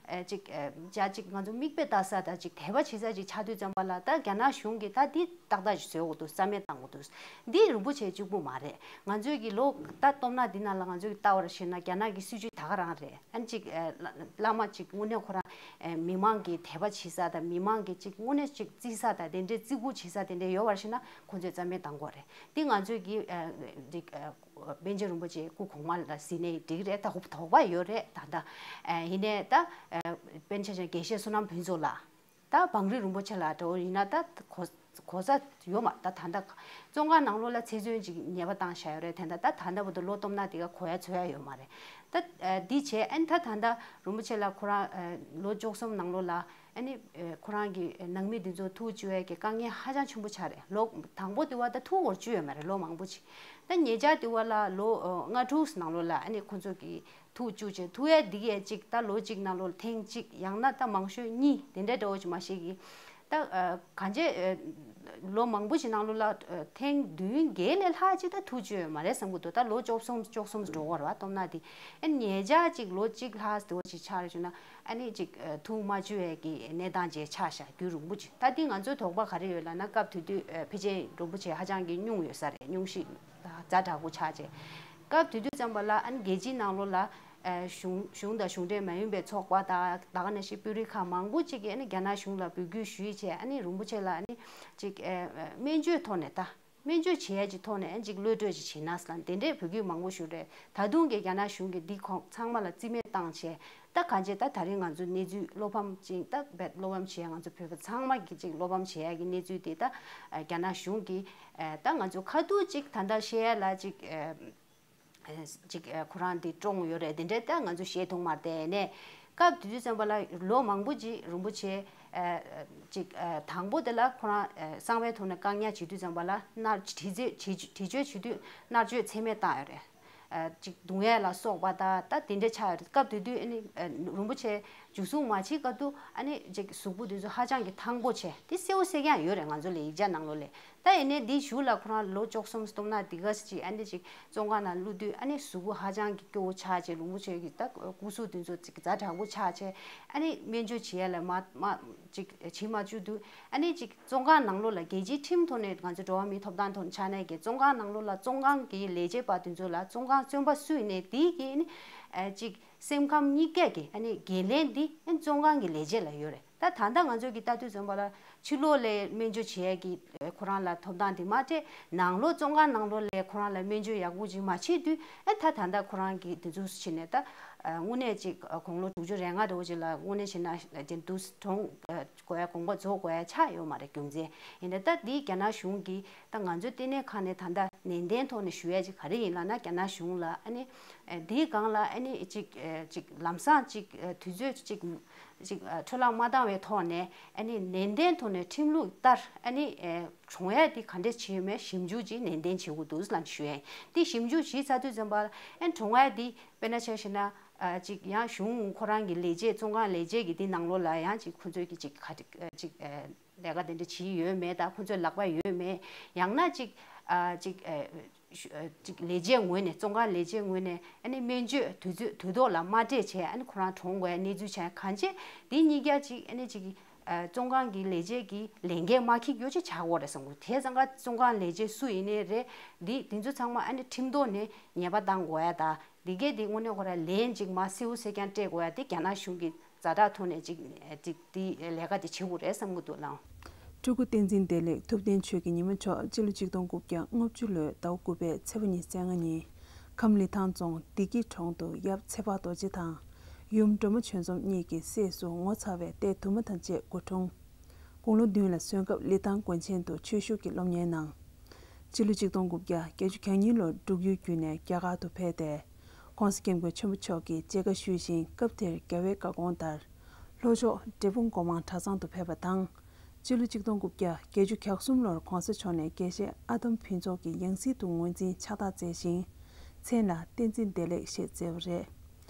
ཨ་ཅིག་ཨ་ཅིག་ང་ཚོ་མིག་དཔེ་ལྟ་ས་དང་ཅིག་དད་པ་བྱེད་ས་ཅིག་ཆགས་དུས་ཙམ་པ་ལ་ད་རྒྱ་ནག་གཞུང་གིས་ད་འདི་ཏག་ཏག་ཅིག་བཟོས་འོ་འདུག་རྩ་མེད་བཏང་འོ་འདུག་འདི་རིན་པོ་ཆེ་གཅིག་པུ་མ་རེད། ང་ཚོའི་གི་ལོ་ད་སྟོབས་ན་འདི་ནང་ལ་ང་ཚོའི་གི་ལྟ་བར་བྱས་ན་རྒྱ་ནག་གི་སྲིད་བྱུས་ད་ག་རང་རེད། ཨ་ནི་ཅིག་ཨ་བླ་བླ་མ་ཅིག་དངོས་གནས་ཁོ་རང་ཨ་མི་མང་གི་དད་པ་བྱེད་ས་དང་མི་མང་གི་ཅིག་དངོས་གནས་ཅིག་བརྩི་ས་དང་དེ་འདྲའི་བརྩི་བཀུར་བྱེད་ས་དེ་འདྲའི་ཡོད་པར་བྱས་ན་ཁོ་ཚོས་རྩ་མེད་བཏང་དགོས་རེད། འདི་ང་ཚོའི་གི་ཨ་ཅིག་ཨ་པཎ་ཆེན་རིན་པོ་ཆེ་སྐུ་གོང་མ་ལ་གཟིགས་ནས་འགྲིག་རེད། ད་དོགས་པ་ཡོད་རེད། ད་ལྟ་ཨ་ཡིན་ནའི་ད་ཨ་པཎ་ཆེན་དགེ་བཤེས་བསོད་ནམས་ཕུན་ཚོགས་ལགས། ད་བང་རི་རིན་པོ་ཆེ་ལགས་འདྲ་བོ་ཡིན་ན་ད་གོ་གོ་ས་ཡོད་མ་ད་ད་ལྟ་བཙོན་ཁང་ནང་ལོགས་ལ་ཚེ་བཙོན་ཅིག་ཉེས་པ་བཏང་བཞག་ཡོད་རེད། དེ་འདྲ་ད་ད་ལྟ་བར་དུ་ལོ་སྟོབས་ན་དེ་ག་གོ་ཡ་ཚོད་ཡ་ཡོད་མ་རེད། ད་འདི་བྱས་ཨ་ནི་ད་ད་ལྟ་རིན་པོ་ཆེ་ལགས་ཁོ་རང་ལོ་བཅུ་གསུམ་ནང་ལོགས་ལ་ཨ་ནི་ཁོ་རང་གི་ནང་མི་འདི་ཚོ་ཐུགས་བཅུག་ཡས་ཀྱི་དཀའ་ངལ་ཧ་ཅང་ཆེན་པོ་ཆགས་རེད། ལོ་དང་པོ་དེ་བ་ད་ཐུགས་འོར་བཅུག་ཡོད་མ་རེད་ལོ་མང་པོ་ཅིག་ད་ཉེ་ཆར་དེ་བ་ལ་ལོ་ལྔ་དྲུག་ནང་ལོགས་ལ་ཨ་ནི་ཁོ་ཚོ་གི་ཐུགས་བཅུག་བྱས་ཐུགས་ཡས་འདི་གས་ཅིག་ད་ལོ་གཅིག་ནང་ལོགས་ཐེངས་གཅིག་ཡང་ན་ད་མང་ཤོས་གཉིས་དེ་འདྲའི་འདྲ་བོ་ཅིག་མ་ཤེས་གི་ད་གང་ཅི་ལོ་མང་པོ་ཞིག་ནང་ལོགས་ལ་ཐེངས་བདུན་བརྒྱད་ལས་ལྷག་ཅིག་ད་ཐུགས་བཅུག་ཡོད་མ་རེད་བསམ་གི་འདུག་ད་ལོ་བཅུ་གསུམ་བཅུ་གསུམ་འགྲོ་བར་བ་སྟོབས་ན་དེ་ཨ་ཉེ་ཆར་ཅིག་ལོ་གཅིག་ལྷག་འདྲ་བོ་ཅིག་ཆགས་རེད་བྱུང་ན་ཨ་ནི་ཅིག་ཐུགས་མ་བཅུག་ཡས་ཀྱི་གནས་སྟངས་ཅིག་ཆགས་བཞག་རྒྱུན་རིང་པོ་ཅིག་ད་འདི་ང་ཚོའི་དོགས་པ་ག་རེ་ཡོད་ལབ་ན་སྐབས་དེ་དུས་ཕལ་ཆེར་རིན་པོ་ཆེ་ཧ་ཅང་གི་སྙུང་ཡོད་ས་རེད། སྙུང་གཞི་ཛ་དྲག་པོ་ཆགས་བྱས། སྐབས་དེ་དུས་ཙམ་པ་ལ་ཨ་ནི་རྒྱལ་སྤྱིའི་ནང་ལོགས་ལ་ཨ་གཞུང་གཞུང་དང་གཞུང་འབྲེལ་མ་ཡིན་པའི་ཚོགས་པ་དང་ད་ག་ནང་བཞིན་དཔོན་རིགས་ཁག་མང་པོ་ཅིག་གིས་ཨ་ནི་རྒྱ་ནག་གཞུང་ལ་འབོད་སྐུལ་ཞུས་བྱས་ཨ་ནི་རིན་པོ་ཆེ་ལ་ཨ་ནི་ཅིག་ཨ་སྨན་བཅོས་ཐོག་ནས་ད་སྨན་བཅོས་བྱེད་ཡ་ཅིག་ཐོག་ནས་ཨ་ནི་ཅིག་གློད་བཀྲོལ་ཅིག་བྱེད་ན་ཟེར་ལ་དེ་འདྲའི་འབོད་སྐུལ་མང་པོ་ཞུས་རེད། ད་དུང་གི་རྒྱ་ནག་གཞུང་གིས་འདི་ཁོང་ཚང་མ་ལ་རྩིས་མེད་བཏང་བྱས། ད་གང་བྱས་ད་ད་རིང་ང་ཚོ་གནས་ཚུལ་བློ་ཕམ་ཅིག་ད་བལ་བློ་ཕམ་བྱེད་ཡ་ང་ཚོ་བོད་པ་ཚང་མ་གི་ཅིག་བློ་ཕམ་བྱེད་ཡ་གི་གནས་ཚུལ་དེ་ད་རྒྱ་ནག་གཞུང་གིས་ད་ང་ཚོ་ཁ་ཐུག་ཅིག་ད་ལྟ་བཤད་ཡ་ལ་ཅིག་ཅིག་ཁོ་རང་འདི་བཀྲོངས་ཡོད་རེད་དེ་འདྲས་ད་ང་ཚོ་བཤད་ཐུབ་མ་རེད་དེ་ནས་སྐབས་དེ་དུས་ཙམ་པ་ལ་ལོ་མང་པོ་ཅིག་རིན་པོ་ཆེ་ཅིག་དང་པོ་དེ་ལ་ཁོ་རང་གསང་བའི་ཐོག་ནས་བཀག་ཉར་བྱེད་དུས་ཙམ་པ་ལ་མནར་དྲི་རྩད་བྱེད་བྱེད་བྱེད་བྱེད་དུས་མནར་གཅོད་ཚད་མེད་བཏང་ཡོད་རེད། ཅིག་རྡུང་ཡས་ལ་སོགས་པ་དང་ད་དེ་འདྲ་ཆགས་ཡོད་རེད། སྐབས་དེ་དུས་ཨ་ནི་རིན་པོ་ཆེ་འཇུ་བཟུང་མ་བྱེད་སྐབས་དུ་ཨ་ནི་ཅིག་གཟུགས་པོ་དེ་ཚོ་ཧ་ཅང་གི་ཐང་པོ་བྱས་དེ་སེའུ་སེ་ཀྱང་ཡོད་རེད་ང་ཚོ་ལ་ཡིག་ཆ་ནང་ལོགས་ལ། ད་ཡིན་ནའི་འདི་གཞུག་ལ་ཁོ་རང་ལོ་བཅུ་གསུམ་སྟོང་ན་འདི་ག་ཅིག་ཨ་ནི་ཅིག་བཙོན་ཁང་ནང་བླུགས་དུས་ཨ་ནི་གཟུགས་པོ་ཧ་ཅང་གི་སྐྱོ་བོ་ཆགས་བྱས་རིན་པོ་ཆེ་གི་ད་སྐུ་གཟུགས་དེ་ཚོ་ཅིག་ཛ་དྲག་པོ་ཆགས་བྱས་ཨ་ནི་སྨན་བཅོས་བྱེད་ཡས་ལ་མ་མ་ཅིག་བྱེད་མ་བཅུག་དུས་ཨ་ནི་ཅིག་བཙོན་ཁང་ནང་ལོགས་ལ་རྒྱལ་སྤྱིའི་ཁྲིམས་ཐོག་ནས་ང་ཚོ་འགྲོ་བ་མིའི་ཐོབ་ཐང་ཐོག་ནས་ཆ་ནས་ཀྱི་བཙོན་ཁང་ནང་ལོགས་ལ་བཙོན་ཁང་གི་ལས་བྱེད་པ་དེ་ཚོ་ལ་བཙོན་ཁང་བཙོན་པ་སུ་ཡིན་ནའི་དེའི་གི་ཨ་ནི་ཅིག་སེམས་ཁམས་གཉིས་ཀ་གི་ཨ་ནི་འགན་ལེན་འདི་ཨ་ནི་བཙོན་ཁང་གི་ལས་བྱེད་ལ་ཡོད་རེད། ད་ད་ལྟ་ང་ཚོ་གི་ལྟ་དུས་ཙམ་པ་ལ་ཕྱི་ལོགས་ལ་སྨན་བཅོས་བྱེད་ཡས་ཀྱི་ཁོ་རང་ལ་ཐོབ་ཐང་དེ་མ་སྤྲད་ནང་ལོགས་བཙོན་ཁང་ནང་ལོགས་ལ་ཁོ་རང་ལ་སྨན་བཅོས་ཡག་པོ་ཅིག་མ་བྱེད་དུས་ཨ་ད་ད་ལྟ་ཁོ་རང་གི་དེ་ཚོ་བྱས་ནས་ད་དངོས་གནས་ཅིག་དགུང་ལོ་དྲུག་ཅུ་རེ་ལྔ་འདྲ་བོ་ཅིག་ལ་དངོས་གནས་བྱས་ན་དེ་འདུག་གྲོངས་དགོས་ཡ་དགོངས་པ་རྫོགས་དགོས་ཡ་ཆགས་ཡོད་མ་རེད་རྒྱུ་མཚན་ཡིན་ན་ད་འདི་རྒྱ་ནག་གཞུང་གིས་ད་ང་ཚོའི་ལྟེ་གནས་ཁང་ནས་ད་ལྟ་ནན་ཏན་ཐོག་ནས་ཞུ་ཡ་ཅིག་ག་རེ་ཡིན་ལབ་ན་རྒྱ་ནག་གཞུང་ལ་ཨ་ནི་འདིའི་སྒང་ལ་ཨ་ནི་ཅིག་ཅིག་ལམ་སང་ཅིག་དུས་ཚོད་ཅིག་ཅིག་འཕྲོ་བརླག་མ་བཏང་བའི་ཐོག་ནས་ཨ་ནི་ནན་ཏན་ཐོག་ནས་ཁྲིམས་ལུགས་ལྟར་ཨ་ནི་གྲོངས་ཡ་དེ་ག་འདྲས་བྱས་ཡོད་མེད་ཞིབ་འཇུག་ཅིག་ནན་ཏན་བྱེད་དགོས་འདུག་ལབ་ཞུ་ཡ་ཡིན། དེ་ཞིབ་འཇུག་བྱས་ཚར་དུས་ཙམ་པ་ཨ་ནི་གྲོངས་ཡ་དེ་དཔེར་ན་ཆ་བཞག་ན་ཅིག་ཡང་གཞུང་ཁོ་རང་གི་ལས་བྱེད་བཙོན་ཁང་ལས་བྱེད་ཀྱི་དེ་ནང་ལོགས་ལ་ཡང་ཅིག་ཁོ་ཚོས་ཀྱི་ཅིག་ག་ཅིག་ལས་ཀ་དེ་འདྲ་བྱས་ཡོད་མེད་དང་ཁོ་ཚོའི་ལག་པ་ཡོད་མེད་ཡང་ན་ཅིག་ཅིག་ཅིག་ལས་བྱེད་ངོས་ནས་བཙོན་ཁང་ལས་བྱེད་ངོས་ནས་ཨ་ནི་སྨན་བཅོས་དུས་ཚོད་དུས་ཐོག་ལ་མ་སྤྲད་བྱས་ཨ་ནི་ཁོ་རང་གྲོངས་དགོས་གནས་ཚུལ་བྱས་གང་བྱས་འདི་གཉིས་ཀ་ཅིག་ཨ་ནི་ཅིག་བཙོན་ཁང་གི་ལས་བྱེད་ཀྱི་ལས་འགན་མ་འཁྱེར་རྒྱུ་ཅིག་ཆགས་ཀྱི་ཡོད་རེད་བསམ་གི་འདུག་དེ་ཙང་ཀ་བཙོན་ཁང་ལས་བྱེད་སུ་ཡིན་ནའི་རེད་འདི་དེ་ཚོ་ཚང་མ་ཨ་ནི་ཁྲིམས་ཐོག་ནས་ཉེས་པ་བཏང་དགོས་ཡ་དང་འདི་གས་འདི་དངོས་གནས་ཁོ་རང་ལན་ཅིག་མ་སེའུ་སེ་ཀྱང་སྤྲད་དགོས་ཡ་དེ་རྒྱ་ནག་གཞུང་གི་ཛ་དྲག་ཐོག་ནས་ཅིག་ཅིག་དེ་ལས་ཀ་དེ་བྱེད་དགོས་རེད་བསམ་གྱི་འདུག་ལགས། སྤྲུལ་སྐུ་བསྟན་འཛིན་བདེ་ལེགས་ཐུབ་བསྟན་ཆོས་ཀྱི་ཉི་མ་མཆོག་སྤྱི་ལོ་ཆིག་སྟོང་དགུ་བརྒྱ་ལྔ་བཅུ་ལོའི་ཟླ་བ་དགུ་པའི་ཚེས་པ་ཉི་ཤུ་རྩ་ལྔ་ཉིན་ཁམས་ལི་ཐང་རྫོང་བདེ་སྐྱིད་གྲོང་དུ་ཡབ་ཚེ་དཔག་རྡོ་རྗེ་དང་ཡུམ་སྒྲོལ་མ་ཆོས་འཛོམས་གཉིས་ཀྱི་སྲས་སུ་ངོ་མཚར་བའི་ལྟས་དུ་མ་དང་བཅས་སྐུ་འཁྲུངས། དགུང་ལོ་བདུན་ལ་སོན་སྐབས་ལི་ཐང་དགོན་ཆེན་དུ་ཆོས་ཞུགས་ཀྱི་སློབ་གཉེར་གནང་། སྤྱི་ལོ་ཆིག་སྟོང་དགུ་བརྒྱ་བརྒྱད་ཅུ་གྱ་གཉིས་ལོར་འབྲུག་ཡུལ་བརྒྱུད་ནས་རྒྱ་གར་དུ་ཕེབས་ཏེ། ྋགོང་ས་ྋསྐྱབས་མགོན་ཆེན་པོ་མཆོག་གིས་མཇལ་ཁ་ཞུས་ཤིང་། སྐབས་དེར་རྒྱལ་བའི་བཀའ་དགོངས་ལྟར། ལྷོ་ཕྱོགས་འབྲས་སྤུངས་སྒོ་མང་གྲྭ་ཚང་དུ་ཕེབས་པ་དང་། སྤྱི་ལོ་ཆིག་སྟོང་དགུ་བརྒྱ་བརྒྱད་ཅུ་གྱ་གསུམ་ལོར་ྋགོང་ས་མཆོག་ནས་དགེ་བཤེས་ཨ་དམ་ཕུན་ཚོགས་ཀྱི་ཡང་སྲིད་དུ་ངོས་འཛིན་ཕྱག་རྟགས་བསྩལ་ཞིང་། མཚན་ལ་བསྟན་འཛིན་བདེ་ལེགས་ཞེས་བསྩལ་བ་རེད།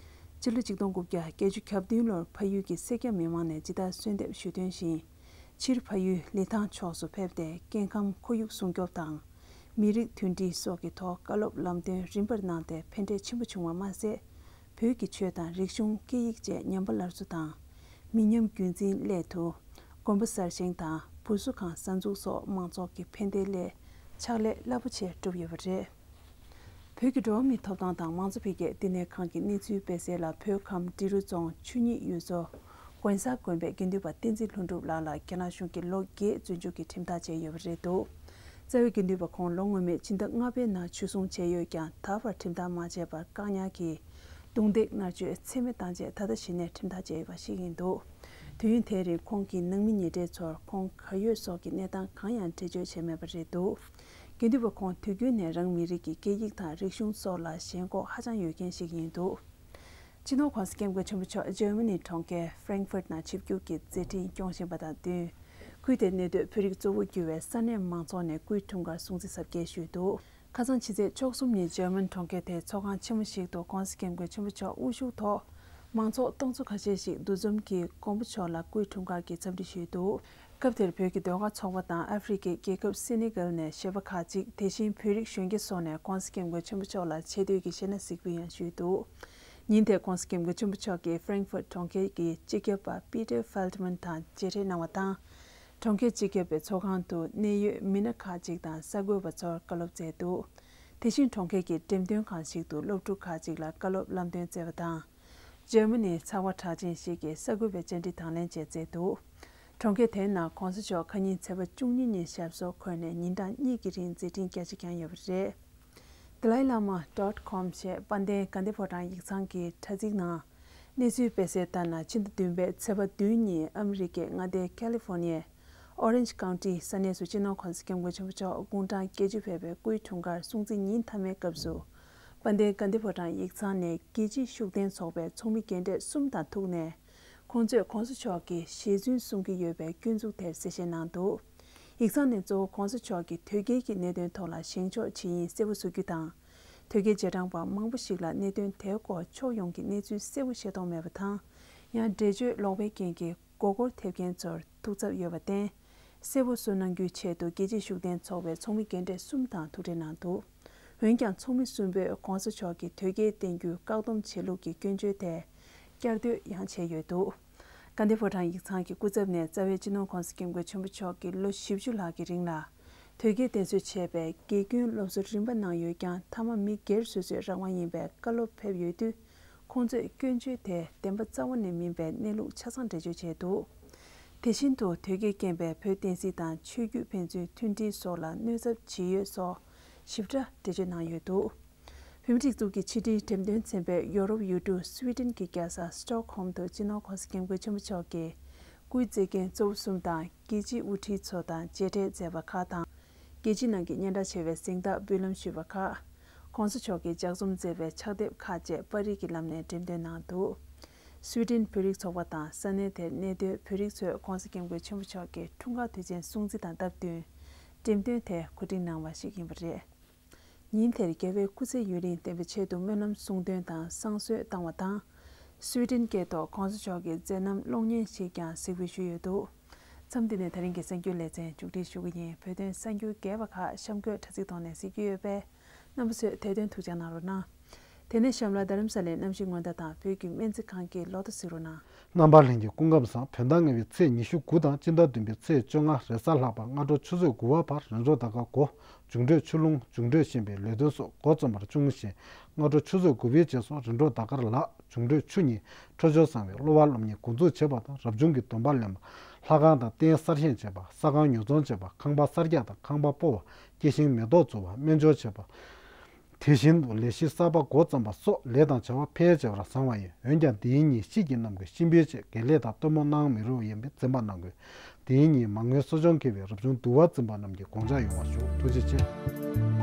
སྤྱི་ལོ་ཆིག་སྟོང་དགུ་བརྒྱ་བརྒྱད་ཅུ་གྱ་བདུན་ལོར་ཕ་ཡུལ་གྱི་སེར་སྐྱ་མི་མང་ནས་ཇི་ལྟར་གསོལ་འདེབས་ཞུས་དོན་བཞིན། ཕྱིར་ཕ་ཡུལ་ལི་ཐང་ཕྱོགས་སུ་ཕེབས་ཏེ། སྐྱེ་ཁམས་ཁོར་ཡུག་སྲུང་སྐྱོབ་དང་། མི་རིགས་མཐུན་སྒྲིལ་སོགས་ཀྱི་ཐོག་བཀའ་སློབ་ལམ་སྟོན་རིམ་པར་གནང་སྟེ། ཕན་འབྲས་ཆེན་པོ་བྱུང་བ་མ་ཟད། བོད་ཀྱི་ཆོས་དང་རིག་གཞུང་། སྐད་ཡིག་བཅས་ཉམས་པ་སླར་གསོ་དང་། མི་ཉམས་རྒྱུན་འཛིན་སླད་དུ། དགོན་པ་གསར་བཞེངས་དང་། བུ་གསོ་ཁང་གསར་འཛུགས་སོགས་མང་ཚོགས་ཀྱི་ཕན་བདེའི་སླད་ཕྱག་ལས་རླབས་པོ་ཆེ་བསྒྲུབས་ཡོད་པ་རེད། བོད་ཀྱི་འགྲོ་བ་མིའི་ཐོབ་ཐང་དང་མང་གཙོ་འཕེལ་རྒྱས་བསྟི་གནས་ཁང་གི་གནས་ཚུལ་སྤེལ་གསལ་ལ། བོད་ཁམས་འབྲི་རུ་རྫོང་ཆུ་སྙིགས་གཡུལ་ཚོ་དགོན་གསར་དགོན་པའི་དགེ་འདུན་པ་བསྟན་འཛིན་ལྷུན་གྲུབ་ལགས་ལ་རྒྱ་ནག་གཞུང་གིས་ལོ་བརྒྱད་བཙོན་འཇུག་གི་ཁྲིམས་ཐག་བཅད་ཡོད་པ་རེད་འདུག། རྩ་བའི་དགེ་འདུན་པ་ཁོང་ལོ་སྔོན་མའི་སྤྱི་ཟླ་ལྔ་པའི་ནང་ཆོས་སྲུང་བྱས་ཡོད་ཀྱང་། ད་བར་ཁྲིམས་ཐག་མ་བཅད་པར་བཀག་ཉར་གྱིས་རྡུང་རྡེག་མནར་གཅོད་ཚད་མེད་བཏང་རྗེས། ད་ལྟ་གཞི་ནས་ཁྲིམས་ཐག་བཅད་ཡོད་པ་ཞིག་ཡིན་འདུག། དུས་ཡུན་དེའི་རིང་ཁོང་གི་ནང་མི་ཉེ་འབྲེལ་ཚོར་ཁོང་གར་ཡོད་སོགས་ཀྱི་གནས་སྟངས་གང་ཡང་འགྲེལ་བརྗོད་བྱས་མེད་པ་རེད་འདུག། དགེ་འདུན་པ་ཁོང་དུས་རྒྱུན་ནས་རང་མི་རིགས་ཀྱི་སྐད་ཡིག་དང་རིག་གཞུང་སོགས་ལ་ཞེན་ཁོག་ཧ་ཅང་ཡོད་མཁན་ཞིག་ཡིན་འདུག། སྤྱི་ནོར་༧གོང་ས་༧སྐྱབས་མགོན་ཆེན་པོ་མཆོག་འཇར་མ་ནི་གྲོང་ཁྱེར་ཧྥ་རེང་ཧྥུར་ནང་ཆིབས་བསྒྱུར་གྱི་མཛད་འཕྲིན་སྐྱོང་བཞིན་པ་དང་བསྟུན། ཁུལ་དེའི་གནས་སྡོད་བོད་རིགས་གཙོ་བོར་གྱུར་བའི་ས་གནས་མང་ཚོགས་ནས་སྐུའི་འཁྲུངས་སྐར་སྲུང་བརྩི་གཟབ་རྒྱས་ཞུས་འདུག། ཁ་སང་ཕྱི་ཚེས་བཅུ་གསུམ་ཉིན་འཇར་མན་གྲོང་ཁྱེར་དེའི་ཚོགས་ཁང་ཆེན་མོ་ཞིག་ཏུ་༧གོང་ས་༧སྐྱབས་མགོན་ཆེན་པོ་མཆོག་དབུ་བཞུགས་ཐོག་མང་ཚོགས་སྟོང་ཚོ་ཁ་ཤས་ཤིག་འདུ་འཛོམས་ཀྱིས་མགོན་པོ་མཆོག་ལ་སྐུའི་འཁྲུངས་སྐར་གྱི་འཚམས་འདྲི་ཞུས་འདུག། སྐབས་དེར་བོད་ཀྱི་ཟློས་གར་ཚོགས་པ་དང་ཨ་ཧྥེ་རི་ཁའི་རྒྱལ་ཁབ་སེ་ནེ་གལ་ནས་གཞས་པ་ཁག་ཅིག། དེ་བཞིན་བོད་རིགས་གཞོན་སྐྱེས་སོགས་ནས་༧གོང་ས་༧སྐྱབས་མགོན་ཆེན་པོ་མཆོག་ལ་ཆེ་བསྟོད་ཀྱི་གཞས་སྣ་གཟིགས་འབུལ་ཡང་ཞུས་འདུག། ཉིན་དེར་༧གོང་ས་༧སྐྱབས་མགོན་ཆེན་པོ་མཆོག་གིས་ཧྥ་རེང་ཧྥུར་གྲོང་ཁྱེར་གྱི་སྤྱི་ཁྱབ་པ་པི་ཏེར་ཧྥེལ་ཏ་མན་དང་མཇལ་འཕྲད་གནང་བ་དང་། གྲོང་ཁྱེར་སྤྱི་ཁྱབ་པའི་ཚོགས་ཁང་དུ་གནད་ཡོད་མི་སྣ་ཁག་ཅིག་དང་གསར་འགོད་པ་ཚོར་བཀའ་སློབ་སྩལ་འདུག། དེ་བཞིན་གྲོང་ཁྱེར་གྱི་འགྲེམས་སྟོན་ཁང་ཞིག་ཏུ་སློབ་ཕྲུག་ཁག་ཅིག་ལ་བཀའ་སློབ་ལམ་སྟོན་སྩལ་བ་དང་། འཇར་མ་ནིའི་ཚགས་པར་གྲགས་ཅན་ཞིག་གིས་གསར་འགོད་པའི་བཅར་འདྲི་དང་ལེན་བཅས་མཛད་འདུག། གྲོང་ཁྱེར་དེའི་ནང་༧གོང་ས་མཆོག་ཁ་ཉིན་ཚེས་པ་བཅུ་གཉིས་ཉིན་ཞབས་སོར་འཁོད་ནས་ཉིན་གྲངས་གཉིས་ཀྱི་རིང་མཛད་འཕྲིན་རྒྱ་ཆེ་བསྐྱངས་ཡོད་པ་རེད། Dalai Lama dot com ཞེས་དཔལ་ལྡན་དགའ་ལྡན་ཕོ་བྲང་ཡིག་ཚང་གི་དྲ་ཚིགས་ནང་གནས་ཚུལ་སྤེལ་གསལ་ལྟར་ན། ཕྱི་ཟླ་བདུན་པའི་ཚེས་པ་བདུན་ཉིན་ཨ་མི་རི་ཀའི་མངའ་སྡེ་ཁ་ལི་ཧྥོ་ནི་ཡའི་Orange County ས་གནས་སུ་སྤྱི་ནོར་༧གོང་ས་༧སྐྱབས་མགོན་ཆེན་པོ་མཆོག་དགུང་གྲངས་བརྒྱད་ཅུ་ཕེབས་པའི་སྐུའི་འཁྲུངས་སྐར་སྲུང་བརྩི་ཉིན་མཐའ་མའི་སྐབས་སུ། དཔལ་ལྡན་དགའ་ལྡན་ཕོ་བྲང་ཡིག་ཚང་ནས་རྒྱལ་སྤྱིའི་ཤུགས་ལྡན་ཚོགས་པའི་ཚོགས་མི་རྒན་གྲས་གསུམ་དང་ཐུག་ནས། ཁོང་ཚོས་༧གོང་ས་མཆོག་གི་ཞལ་རྫུན་གསུང་གི་ཡོད་པའི་སྐྱོན་འཛུགས་དེར་གསལ་བཤད་གནང་འདུག། ཡིག་ཚང་ནས་གཙོ་བོ་༧གོང་ས་མཆོག་གི་དོལ་རྒྱལ་གྱི་གནད་དོན་ཐོག་ལ་བཞེངས་ཕྱོགས་ཇི་ཡིན་གསལ་པོ་བཟོ་རྒྱུ་དང་། དོལ་རྒྱལ་རྗེས་འབྲང་པ་མང་པོ་ཞིག་ལ་གནད་དོན་དེའི་སྐོར་ཕྱོགས་ཡོངས་ཀྱི་གནས་ཚུལ་གསལ་པོ་ཤེས་རྟོགས་མེད་པ་དང་། ཡང་འགྲེལ་བརྗོད་ལོག་པའི་རྐྱེན་གྱིས་མགོ་སྐོར་ཐེབས་མཁན་ཚོར་ཐུགས་འཚབ་ཡོད་པར་བརྟེན། གསལ་པོ་བཟོ་གནང་རྒྱུའི་ཆེད་དུ་རྒྱལ་སྤྱིའི་ཤུགས་ལྡན་ཚོགས་པའི་ཚོགས་མི་རྒན་གྲས་གསུམ་དང་ཐུག་འཕྲད་གནང་འདུག། འོན་ཀྱང་ཚོགས་མི་གསུམ་པོས་༧གོང་ས་མཆོག་གིས་དོལ་རྒྱལ་བསྟེན་རྒྱུའི་བཀག་སྡོམ་བྱེད་ལུགས་ཀྱི་སྐྱོན་བརྗོད་དེ་བསྐྱར་ཟློས་ཡང་བྱས་ཡོད་འདུག། དགའ་ལྡན་ཕོ་བྲང་ཡིག་ཚང་གི་སྐུ་ཚབ་ནས་རྩ་བའི་སྤྱི་ནོར་༧གོང་ས་༧སྐྱབས་མགོན་ཆེན་པོ་མཆོག་གིས་ལོ་བཞི་བཅུ་ལྷག་གི་རིང་ལ་དོལ་རྒྱལ་བསྟེན་གསོལ་བྱས་པའི་དགེ་སྐྱོན་སློབ་གསོ་རིམ་པ་གནང་ཡོད་ཀྱང་། མཐའ་མ་མི་སྒེར་སོ་སོའི་རང་དབང་ཡིན་པའི་བཀའ་སློབ་ཕེབས་ཡོད་དུས། ཁོང་ཚོས་སྐྱོན་བརྗོད་དེ་བདེན་པ་རྩ་བ་ནས་མིན་པའི་གནས་ལུགས་ཆ་ཚང་འགྲེལ་བརྗོད་བྱས་འདུག། དེ་བཞིན་དུ་དོལ་རྒྱལ་རྐྱེན་པས་བོད་བསྟན་སྲིད་དང་ཆོས་བརྒྱུད་ཕན་ཚུན་མཐུན་སྒྲིལ་སོགས་ལ་གནོད་ཚབས་ཇི་ཡོད་སོགས་ཞིབ་ཕྲ་འགྲེལ་བརྗོད་གནང་ཡོད་འདུག། བོད་མིའི་སྒྲིག་འཛུགས་ཀྱི་ཕྱི་དྲིལ་འགྲེམས་སྟོན་ཚན་པས་ཡོ་རོབ་ཡུལ་གྲུ་སུའི་ཌེན་གྱི་རྒྱལ་ས་སི་ཊོག་ཧོམ་དུ་སྤྱི་ནོར་༧གོང་ས་༧སྐྱབས་མགོན་ཆེན་པོ་མཆོག་གི་སྐུའི་གཙུག་རྒྱན་གཙོ་བོ་གསུམ་དང་རྒྱལ་སྤྱིའི་དབུ་ཁྲིད་ཚོ་དང་མཇལ་འཕྲད་མཛད་པ་ཁག་དང་། རྒྱལ་སྤྱི་ནང་གི་སྙན་གྲགས་ཆེ་བའི་གཟེངས་རྟགས་འབུལ་ལམ་ཞུས་པ་ཁག། ༧གོང་ས་མཆོག་གིས་ལྗགས་རྩོམ་མཛད་པའི་ཕྱག་དེབ་ཁག་བཅས་པར་རིས་ཀྱི་ལམ་ནས་འགྲེམས་སྟོན་གནང་འདུག། སུའི་ཌེན་བོད་རིགས་ཚོགས་པ་དང་ས་གནས་དེར་གནས་སྡོད་བོད་རིགས་ཚོས་༧གོང་ས་༧སྐྱབས་མགོན་ཆེན་པོ་མཆོག་གི་འཁྲུངས་སྐར་དུས་ཆེན་སྲུང་བརྩི་དང་སྟབས་བསྟུན། འགྲེམས་སྟོན་དེ་གོ་སྒྲིག་གནང་བ་ཞིག་ཡིན་པ་རེད། ཉིན་དེར་རྒྱལ་བའི་སྐུ་ཚེ་ཡུན་རིང་བརྟན་པའི་ཆེད་དུ་སྨོན་ལམ་གསུང་འདོན་དང་བསང་གསོལ་བཏང་བ་དང་། སུའི་ཌེན་སྐད་ཐོག་༧གོང་ས་མཆོག་གི་མཛད་རྣམ་གློག་བརྙན་ཞིག་ཀྱང་གཟིགས་འབུལ་ཞུས་ཡོད་འདུག། མཚམས་འདི་ནས་ད་རིང་གི་གསར་འགྱུར་ལེ་ཚན་མཇུག་སྒྲིལ་ཞུ་གི་ཡིན། བོད་དོན་གསར་འགྱུར་རྒྱས་པ་ཁག་གཤམ་འཁོད་དྲ་ཚིགས་ཐོག་ནས་གཟིགས་རྒྱུ་ཡོད་པས། རྣམ་པ་ཚོས་དེ་དོན་ཐུགས་འཇགས་གནང་རོགས་གནང་། དེ་ནས་གཤམ་ལ་རྡ་རམ་ས་ལའི་གནམ་གཤིས་སྔོན་བརྡ་དང་བོད་ཀྱི་སྨན་རྩིས་ཁང་གི་ལོ་ཐོ་གཟིགས་རོགས་གནང་། རྣམ་པ་ལྷན་རྒྱས་སྐུ་ཁམས་བཟང་། བོད་ཟླ་ལྔ་པའི་ཚེས་ཉི་ཤུ་དགུ་དང་སྤྱི་ཟླ་བདུན་པའི་ཚེས་བཅོ་ལྔ་རེས་གཟའ་ལྷག་པ་སྔ་དྲོ་ཆུ་ཚོད་དགུ་པ་བར་རིམ་གྲོ་ཟླ་སྐར་དགུ། འབྱུང་འཕྲོད་ཆུ་ཀླུང་། འབྱུང་འཕྲོད་གཤིན་པོའི་ལས་དོན་སོགས་འགོ་རྩོམ་པར་འབྱུང་ཞིང་། སྔ་དྲོ་ཆུ་ཚོད་དགུ་པའི་རྗེས་སུ་རིམ་གྲོ་ཟླ་སྐར་ལག། འབྱུང་འཕྲོད་ཆུ་གཉིས། འཕྲོད་སྦྱོར་བཟང་བའི་གློ་བ་སློབ་གཉེར་འགོ་འཛུགས་བྱེད་པ་དང་། རབ་བྱུང་གི་སྡོམ་པ་ལེན་པ། ལྷ་ཁང་དང་རྟེན་གསར་བཞེངས་བྱེད་པ། ས་ཁང་ཉོ་ཚོང་བྱེད་པ། ཁང་པ་གསར་རྒྱག་དང་ཁང་པ་སྤོ་བ། སྐྱེ་ཤིང་མེ་ཏོག་འཛུགས་པ། སྨན་སྦྱོར་བྱེད་པ། དེ་བཞིན་དུ་ལས་གཞི་གསར་པ་འགོ་རྩོམ་པ་སོགས་ལས་དང་བྱ་བ་ཕལ་ཆེ་བར་བཟང་བ་ཡིན། འོན་ཀྱང་འདིའི་ཉིན་ཤི་ཀྱི་རྣམས་ཀྱི་གཤིན་པོའི་ཆེད་དགེ་ལས་དང་སྟོན་མོ་གནང་མི་རུང་ཡིན་པས་འཛེམ་པ་གནང་དགོས། དེའི་ཉིན་མ་དངུལ་གསོ་སྦྱོང་མཁས་པའི་རབ་བྱུང་འདུལ་བ་འཛིན་པ་རྣམས་ཀྱིས་དགོངས་འཇགས་ཡོང་བ་ཞུ། ཐུགས་རྗེ་ཆེ།